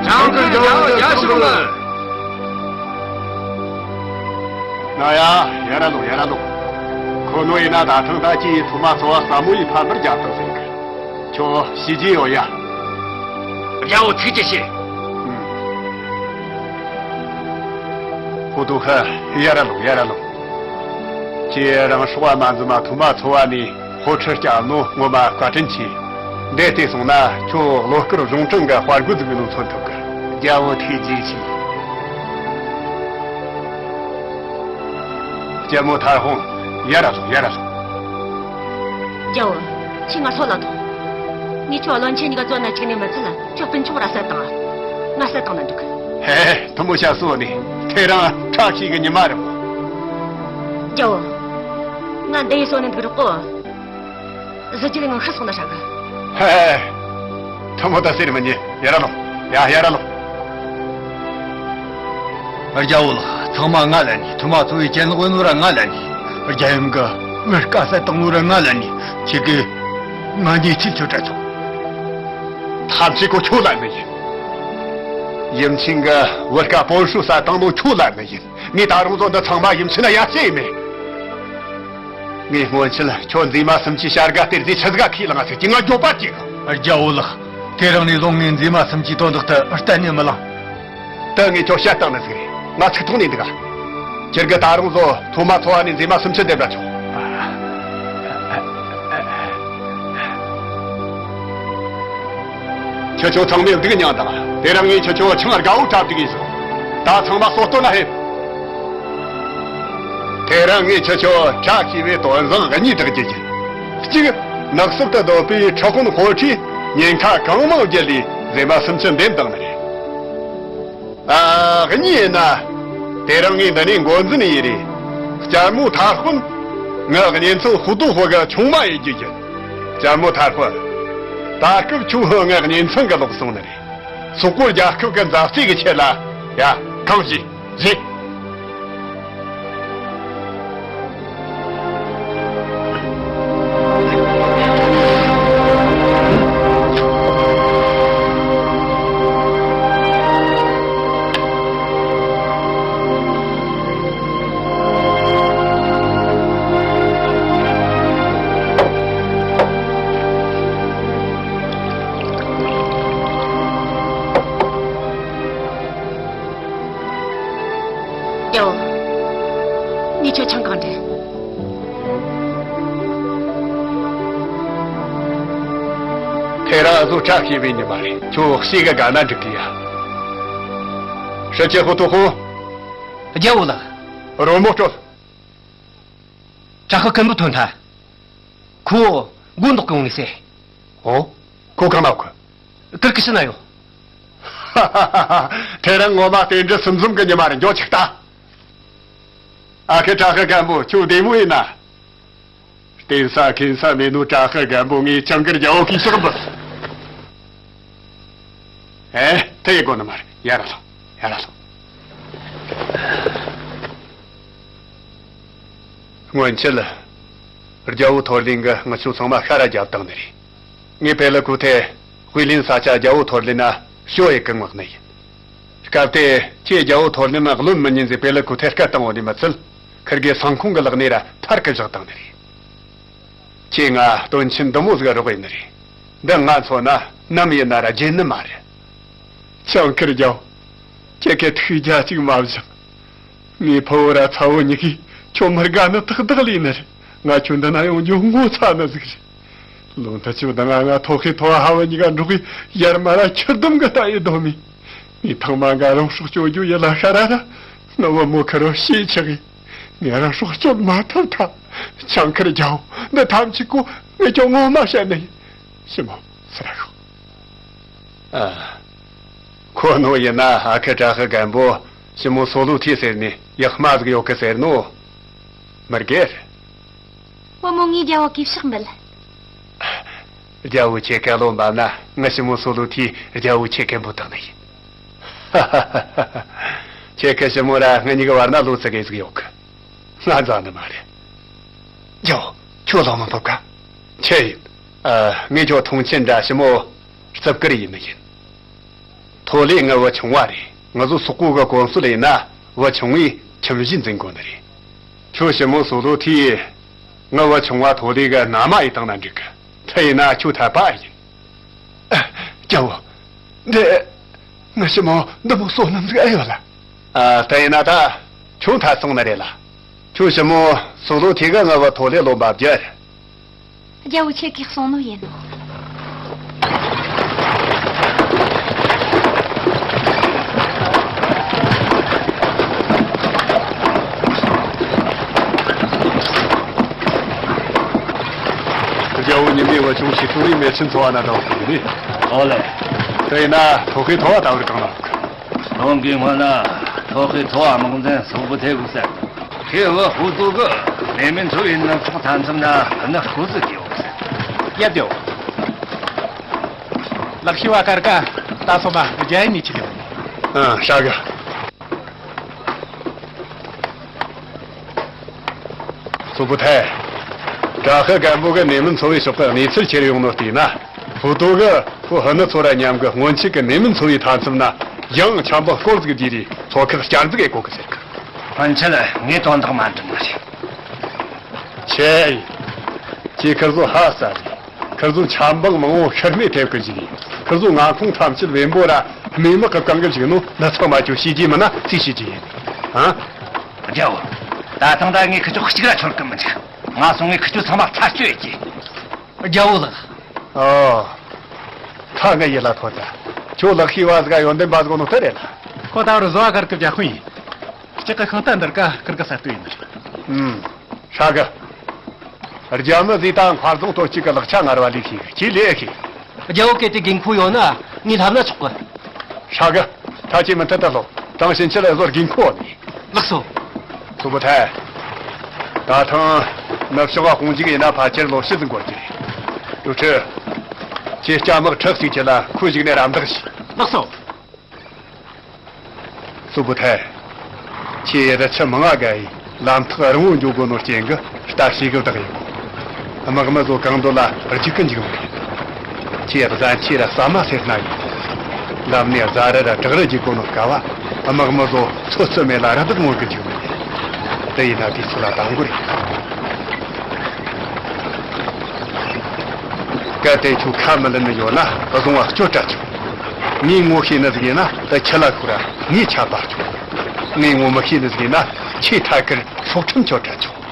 ཇིང་གིར་རྒྱལ་བོ་རྒྱལ་ཞུགས་ལ། ན་ཡ། ཡར་ར་ལོངས། ཡར་ར་ལོངས། ཁོ་ནོ་ཡིན་ན་ད་ཐེངས་ད་ཅི་ཡིས་ཐོག་མ་ཚོ་བ་ཟབ་མོ་ཡིས་ཕམ་པར་རྒྱབ་ཐང་ཟིན་གི། ཁྱོད་ཤི་རྒྱུ་ཡོད་ཡ། རྒྱལ་བོ་ཐུགས་རྗེ་ཆེ། ཧོ་ཏོ་ཧ། ཡར་ར་ལོངས། ཡར་ར་ལོངས། ཁྱེད་རང་སྲོག་བ་མ་འཛིན་མ་ཐོག་མ་ཚོ་བ་ནས་ཧོ་ཁྲི་སྐྱབས་ནོ་ངོ་མ་བཀའ་དྲིན་ཆེ། འདས་ཏེ་སོང་ན་ཁྱོད་བློ་དཀར་གཞུང་དྲང་གི་དཔའ་རྒོད་ཟིག་ནོ་མཚོན་ཐུབ་གི། རྒྱལ་བོ་ཐུགས་རྗེ་ཆེ། ལྕམ་མོ་ཐར་དཔོན། ཡར་ར་ལོངས། ཡར་ར་ལོངས། རྒྱལ་བོ། ཁྱེད་ང་སོད་ལ་ཐོངས། ངས་ཁྱོད་བློན་ཆེན་གཉིས་ཀ་བཙོན་ན་བཅུག་ནས་མི་ཚད་ལ་ཁྱོད་སྤུན་ཆུང་ར་བསད་བཏང་། ང་བསད་བཏང་ན་འདུག། ཧེ། ཐུ་མོ་ཤ་སོ་ནི་དེ་རིང་ཁྲག་ཤིག་གི་ཉི་མ་རེད་མོ། རྒྱལ་བོ། ང་འདི་ཡི་སོ་ནི་འདུག་རོགས་གོ། གཟི་བརྗིད་ངང་ཤི་སོང་ན་ཧྲ་གི། ཧེ། ཐུ་མོ་ད་ཟེར་མི་ཉན། ཡར་ར་ལོངས། ཡ། ཡར་ར་ལོངས། རྒྱལ་བོ་ལགས། ཚང་མ་ང་ལ་ནི། ཐུ་མ་ཚོ་བའི་གྱེན་ལོག་ཡིན་ནོ་ར་ང་ལ་ནི། རྒྱལ་ཡུམ་གི་ངའི་དཀའ་ས་བཏང་ནོ་ར་ང་ལ་ནི། ཁྱེད་ཀྱིས་ང་ཉེས་ཆད་ཆོད་དྲ་ཆོག། ཐམས་ཅད་ཁོ་ཁྱོད་ལ་ནི་ཡིན། ཡུམ་ཆེན་གྱིས་བུ་སྐལ་སྤོན་ཧྲུའུ་ས་བཏང་ནོ་ཁྱོད་ལ་ནི་ཡིན། ངས་ད་རུང་ཚོ་འདི་ཚང་མ་ཡུམ་ཆེན་ལ་ཡ་བཤད་མེད། ངས་སྔོན་ཆད་ཁྱོད་མཛེས་མ་སུམ་ཅུའི་བྱ་དགའ་སྟེར་རྫས་ཆི་ཟིག་ཁས་བླངས་ཟེར་གྱི་ང་འགྱོད་པ་སྐྱེས་གི། རྒྱལ་བོ་ལགས། དེ་རིང་ནས་བཟུང་ངས་མཛེས་མ་སུམ་ཅུའི་དོན་དག་ཏུ་གཏན་ནས་མི་གླེང་། ད་ངས་ཁྱོད་བཤད་བཏང་ནི་ཟིག་རེད། ང་ཚིག་ཐོག་ནས་འདུག་ག་ཁྱེད་ཀྱིས་ད་རུང་ཚོ་ཐོག་མ་ཚོ་བ་ནས་མཛེས་མ་སུམ་ཅུ་འདེབས་ར་ཆོག་ཁྱེད་ཆོ་ཚང་མས་སྡུག་མྱངས་དང་། དེ་རིང་ངས་ཁྱེད་ཆོ་ཆང་དགའ་བོ་འཁྲབ་སྡུག་ཡིན་སོང་། ད་ཚང་མ་སོ་སྟོན་ན་ཕེབས། དེ་རིང་ངས་ཁྱེད་ཆོ་བཀྲ་ཤིས་པའི་དོན་བཟང་གཉིས་བསྒྲགས་རྒྱུ་ཡིན། གཅིག་ནགས་སྲུབ་ཏུ་སྡོད་པའི་ཁྲི་དཔོན་ཧོ་ཁྲིས་ཉེན་ཁ་གང་མང་བརྒྱུད་ལས་མཛེས་མ་སུམ་ཅུ་འདེམས་བཏང་ནི་རེད། ཨ། གཉིས་ཡིན་ན། དེ་རིང་ངས་འདི་ནས་འགོ་འཛིན་ཡིན་རེད། ལྕམ་མོ་ཐར་དཔོན། ངའི་གཉེན་ཚན་ཧུ་ཏུ་ཧུ་གི་ཆུང་མ་ཡིན་རྒྱུ་ཡིན། ལྕམ་མོ་ཐར་དཔོན། ད་སྐབས་ཁྱོད་ངའི་གཉེན་ཚན་གི་ལོག་སོང་ནི་རེད། སོག་པོ་རྒྱལ་ཁབ་གི་མཛའ་བརྩེ་གི་ཆེད་ལ། ཡ། གང་བྱེད། བྱེད། ཡོ། ངས་ཁྱོད་ཆང་གང་འདྲི། ཁེ་ར་བཟོ་གྲྭ་ཤེས་པའི་ཉི་མ་རེད། ཁྱོད་ཤེས་གི་དགའ་ན་འགྲིག་གི་ཡ། ཧྲི་ཅི་ཧུ་ཏུ་ཧུ། རྒྱལ་བོ་ལགས། རོལ་མོ་དཀྲོལ། དྲག་ཤུལ་ཀན་པོ་ཐོན་ཐལ། ཁོ་མགོ་འདོགས་གི་འོང་ནི་ཟེར། ཨོ། ཁོ་གང་ན་ཡོད་གི། ཀིར་ཀི་ཤི་ན་ཡོད། དེ་རིང་ངོ་མ་རྟེན་འབྲེལ་ཟུར་འཛོམས་གི་ཉི་མ་རེད། འགྱོ་ཅིག་ལྟ། ཨ་ཁུ་དྲག་ཤུལ་རྒན་པོ། ཁྱོད་བདེ་མོ་ཡིན་ན། བརྟེན་ས་ཁེངས་ས་མེད་ནོ་དྲག་ཤུལ་རྒན་པོ། ངས་ཆང་ཁེར་རྒྱལ་བོ་གིས་ཕྱག་འབུལ། ཨེ། དེ་ཡི་དགོས་ནི་མ་རེད། ཡར་ལ་སོང་། ཡར་ལ་སོང་། སྔོན་ཆད་རྒྱལ་བོ་ཐོར་ལིན་གྱིས་ང་ཆོ་ཚང་མ་ཤ་ར་བརྒྱབ་བཏང་ནི་རེད། ངས་པེ་ལི་ཀུ་ཐེ་དཔེ་ལེན་ས་ཆ་རྒྱལ་བོ་ཐོར་ལིན་ན་ཞོ་ཡི་ཀུན་མངགས་ནི་ཡིན། སྐབས་དེ་ཁྱེད་རྒྱལ་བོ་ཐོར་ལིན་ན་བློན་མི་ཉན་ཟེར་པེ་ལི་ཀུ་ཐེ་སྐད་བཏང་བ་ནས་མི་ཚད། ཁིར་གེ་སང་ཁོང་གི་ལག་ནས་ར་ཐར་གི་བཞག་བཏང་ནི་རེད། ཁྱེད་ང་སྟོན་ཆེན་འདི་མོ་ཟིག་རོགས་ཡིན་ནི་རེད། འདི་ང་མཚོན་ན་ནམ་ཡིན་ན་ར་བརྗེད་ནི་མ་རེད། ཆང་ཁེར་རྒྱལ་བོ། ཁྱེད་ཀྱི་ཐུགས་རྒྱལ་གཅིག་མ་བཞེངས། ངའི་ཕུ་བོ་ར་ཚ་བོ་གཉིས་ཀས་ཁྱོད་མི་དགའ་ནི་ཏག་ཏག་ལས་ནི་རེད། ང་ཁྱོད་འདི་ན་ཡོང་རྒྱུ་ངོ་ཚ་ནི་ཟིག་རེད། ལོ་འདི་ཆུ་དང་ང་ང་ཐོ་ཁེ་ཐོ་ཧ་བ་གཉིས་ཀ་འགྲོགས་གི་ཡར་མར་ར་ཁྱི་ལྡོམ་གི་ལྟ་ཡི་སྡོད་མི། ངས་ཐང་མ་འགའ་རང་སྲོག་གཅོད་རྒྱུ་ཡི་ལ་ཤ་ར་ར། ནུ་བོ་མོ་ཁེར་རོ་ཤེས་ཆག་གི། ངས་རང་སྲོག་གཅོད་མ་ཐུབ་ཐལ། ཆང་ཁེར་རྒྱལ་བོ། འདི་ཐམས་ཅད་ཀོ་ངས་ཁྱོད་ངོ་མ་བཤད་ནི་ཡིན། ཞི་མོ་སི་ར་ཤོག་ཨ། ཁོ་ནོ་ཡིན་ན་ཨ་ཁུ་དྲག་ཤུལ་རྒན་པོ་ཞི་མོ་སོ་ལུ་ཐི་ཟེར་ནི་ཡག་མ་ཟིག་ཡོད་གི་ཟེར་ནོ། མི་དགེར། བུ་མོ་ངས་རྒྱལ་བོ་གི་ཕྱག་འབུལ། རྒྱལ་བོ་ཁྱེད་སྐལ་བློ་འབབ་ན་ང་ཞི་མོ་སོ་ལུ་ཐི་རྒྱལ་བོ་ཁྱེད་སྐད་འབོད་བཏང་ནི་ཡིན། ཁྱེད་ཀྱི་ཞི་མོ་ར་ང་གཉིས་ཀྱི་བར་ན་ལོ་ཙི་གེ་ཟིག་ཡོད་གི། ང་འཛའ་ནི་མ་རེད། རྒྱལ་བོ། ཁྱོད་ལོག་མི་ཕོད་ག་ཆི་ཡིན། ཨ། ངས་ཁྱོད་མཐོང་ཆེན་འདྲ་ཞི་མོ་རྩིབ་དཀར་ཡིན་ནི་ཡིན། ཐོ་ལེ་ངའི་བུ་ཆུང་བ་རེད། ང་ཚོ་སོག་པོ་གི་གོང་སུལ་ཡིན་ན་བུ་ཆུང་བས་ཁྱིམ་གཞིས་འཛིན་དགོས་ནི་རེད། ཁྱོད་ཞི་མོ་སོ་ལོ་ཐིས་ངའི་བུ་ཆུང་བ་ཐོ་ལེ་གི་མནའ་མ་ཡེ་བཏང་ན་འགྲིག་གི། དེ་ཡིན་ན་ཁྱོད་འཐད་པ་ཡིན། ཨ། རྒྱལ་བོ། འདི། ངའི་ཞི་མོ་འདི་མོ་བསོད་ནམས་ཟིག་ཨེ་ཡོད་ལ། ཨ། དེ་ཡིན་ན་ད་ཁྱོད་འཐད་སོང་ནི་རེད་ལ། ཁྱོད་ཞི་མོ་སོ་ལོ་ཐི་གིས་ངའི་བུ་ཐོ་ལེ་ལོན་པ་བསྒྱུར། རྒྱལ་བོ་ཁྱེད་ཀྱིས་གསུང་ནོ་ཡིན་ནོ། རྒྱལ་བོ་ཉི་མའི་བུ་ཆུང་ཞིག་ཏུ་རིའི་མེ་ཆེན་འཚོ་བ་ན་འདྲ་བ་ཟིག་ཡིན་ནི། ཨོ་ལེ། དེ་ཡིན་ན་ཐོ་ཁེ་ཐོ་བ་ད་བར་གང་ན་འདུག་ཁོང་གིས་སྔོན་ན་ཐོ་ཁེ་ཐོ་བ་དམག་འཛིན་སོག་པོ་ཐེ་གུ་ཟེར། ཁེ་བུ་ཧུ་ཏུ་གི་ནེ་མིན་ཚོ་ཡི་ནུབ་ཕྱོགས་མཐའ་མཚམས་ན་ནི་སྐུ་གཟུགས་ཡོད་ཟེར། ཡ་དེའོ། ལག་ཤི་བ་ཀར་ཀ་ད་སོ་མ་རྒྱ་ཡི་ནི་ཆི་ལེ། ཨ། ཧྲ་གི། སོག་པོ་ཐེ། དྲག་ཤུལ་རྒན་པོ་གི་ནེ་མིན་ཚོ་བའི་ཕྱོགས་ཀྱི་གནས་ཚུལ་ཁྱེར་ཡོང་ནོ་བལྟས་ན། ཧུ་ཏུ་གི་ཁོ་ཧུ་ནུ་ཚོ་ར་མཉམ་གི་སྔོན་ཆད་ཀྱི་ནེ་མིན་ཚོ་བའི་མཐའ་མཚམས་ན་ ཡང་ཆབ་འབངས་སྐོར་ཟིག་བསྡུས་རེ་ཚོགས་ཁག་བསྐྱར་འཛུགས་ཡེད་གོ་གི་ཟེར་གི། ཕན་ཆད་ངས་དོན་དག་མ་འགྲུབ་ནི་རེད། ཆེ། ཁྱེད་ཁིར་ཚོ་ཧ་སལ་རེད། ཁིར་ཚོ་ཆབ་འབངས་མང་བོ་ཤི་རྨས་ཐེབས་གི་བཞུགས་ཡིན། ཁིར་ཚོ་མངའ་ཁོངས་ཐམས་ཅད་བེམ་པོ་ར་རྨས་མེད་གི་བཀང་གི་བཞུགས་ནོ་འདི་ཚང་མ་ཁྱོད་ཤེས་ཀྱི་མིན་ན་སུས་ཤེས་ཀྱི་ཡིན། ཧ། རྒྱལ་བོ། ད་ཐེངས་ད་ངས་ཁི་ཆོ་གཅིག་ར་འཆོར་གི་མི་འཇུག་ང་སོང་ངས་ཁི་ཆོ་ཚང་མ་ཚར་གཅོད་ཡེད་ཀྱི། རྒྱལ་བོ་ལགས། ཨོ། ཁ་ངའི་ཡིད་ལ་ཐོན་ད། ཁྱོད་ལག་ཤེས་པ་ཟིག་ག་ཡོན་ཏན་པ་ཟིག་ནོ་ལྟ་རེད་ལ། ཁོ་ད་བར་བཟོ་བ་གར་གི་བྱ་ཁུ་ཡིན། ལྕགས་ཀྱི་ཤིང་རྟ་འདིར་ཀ་ཁིར་གི་ས་སྟོད་ཡིན། ཨུམ། ཧྲ་གི། རྒྱ་མི་ཟིག་ད་མཁར་རྫོང་སྟོད་གཅིག་གི་ལག་ཆ་ངར་བ་ལས་ཤེས་གི་ལས་ཤེས། རྒྱལ་བོ་གལ་ཏེ་དགོས་མཁོ་ཡོད་ན་ངས་ལྷབ་ན་ཆོག་གི། ཧྲ་གི། ད་ཁྱེད་མུ་མཐུད་དུ་ལོག་ཀྲང་ཞིན་ཆི་ལ་བཟོ་དགོས་མཁོ་ནི། ལགས་སོ། ཚོ་བུ་ཐའི། ད་ཐེངས་ནུབ་ཕྱོགས་དཔུང་འཇུག་ཡིན་ན་ཕལ་ཆེར་ལོ་ཕྱེད་ཙམ་འགོར་གྱི་རེད། ཀྲུའུ་ཁྲི། ཁྱེད་སྐྱ་དམག་ཁྲི་གཅིག་ཁྲིད་ལ་ཁོའི་གཞུག་ནས་རམ་འདེགས་བྱོས། ལགས་སོ། སུ་བུ་ཐའི། ཁྱེད་རི་ཆུ་མང་ང་བརྒལ་ཡིས་ལམ་ཐག་རིང་བོ་འགྲོ་དགོས་ནོ་རྐྱེན་གྱིས་ལྟ་ཞིབ་གི་བདག་ཡིན། དམག་མི་ཚོ་གང་འདོད་ལ་རྒྱུག་གི་འཇུག་མི་ཉན། ཁྱེད་གཟན་ཆས་ར་ཟ་མ་ཟོས་ན་ཡིན། ལམ་ནས་ཟ་རི་ར་བྲག་རི་རྒྱུག་དགོས་ནོ་སྐབས་བ་དམག་མི་ཚོ་ཚོད་ཚོད་མེད་ལ་རི་དྭགས་མང་གི་འཇུག་མི་ཉན། དེ་ཡིན་ན་དུས་ཚོད་ལ་དང་པོ་རེད། གལ་ཏེ་ཁྱོད་ཁ་མི་ལེན་ནི་ཡོད་ན་བཟུང་བ་སྐྱོར་དྲ་ཆོག་ངས་ངོ་ཤེས་ནི་ཟིག་ཡིན་ན་དེ་ཁྱི་ལ་ཤོར་ར་ངས་ཆད་པ་ཆོག་ངས་ངོ་མི་ཤེས་ནི་ཟིག་ཡིན་ན་ཁྱེད་ཐད་ཀར་སྲོག་ཁྲིམས་གཅོད་དྲ་ཆོག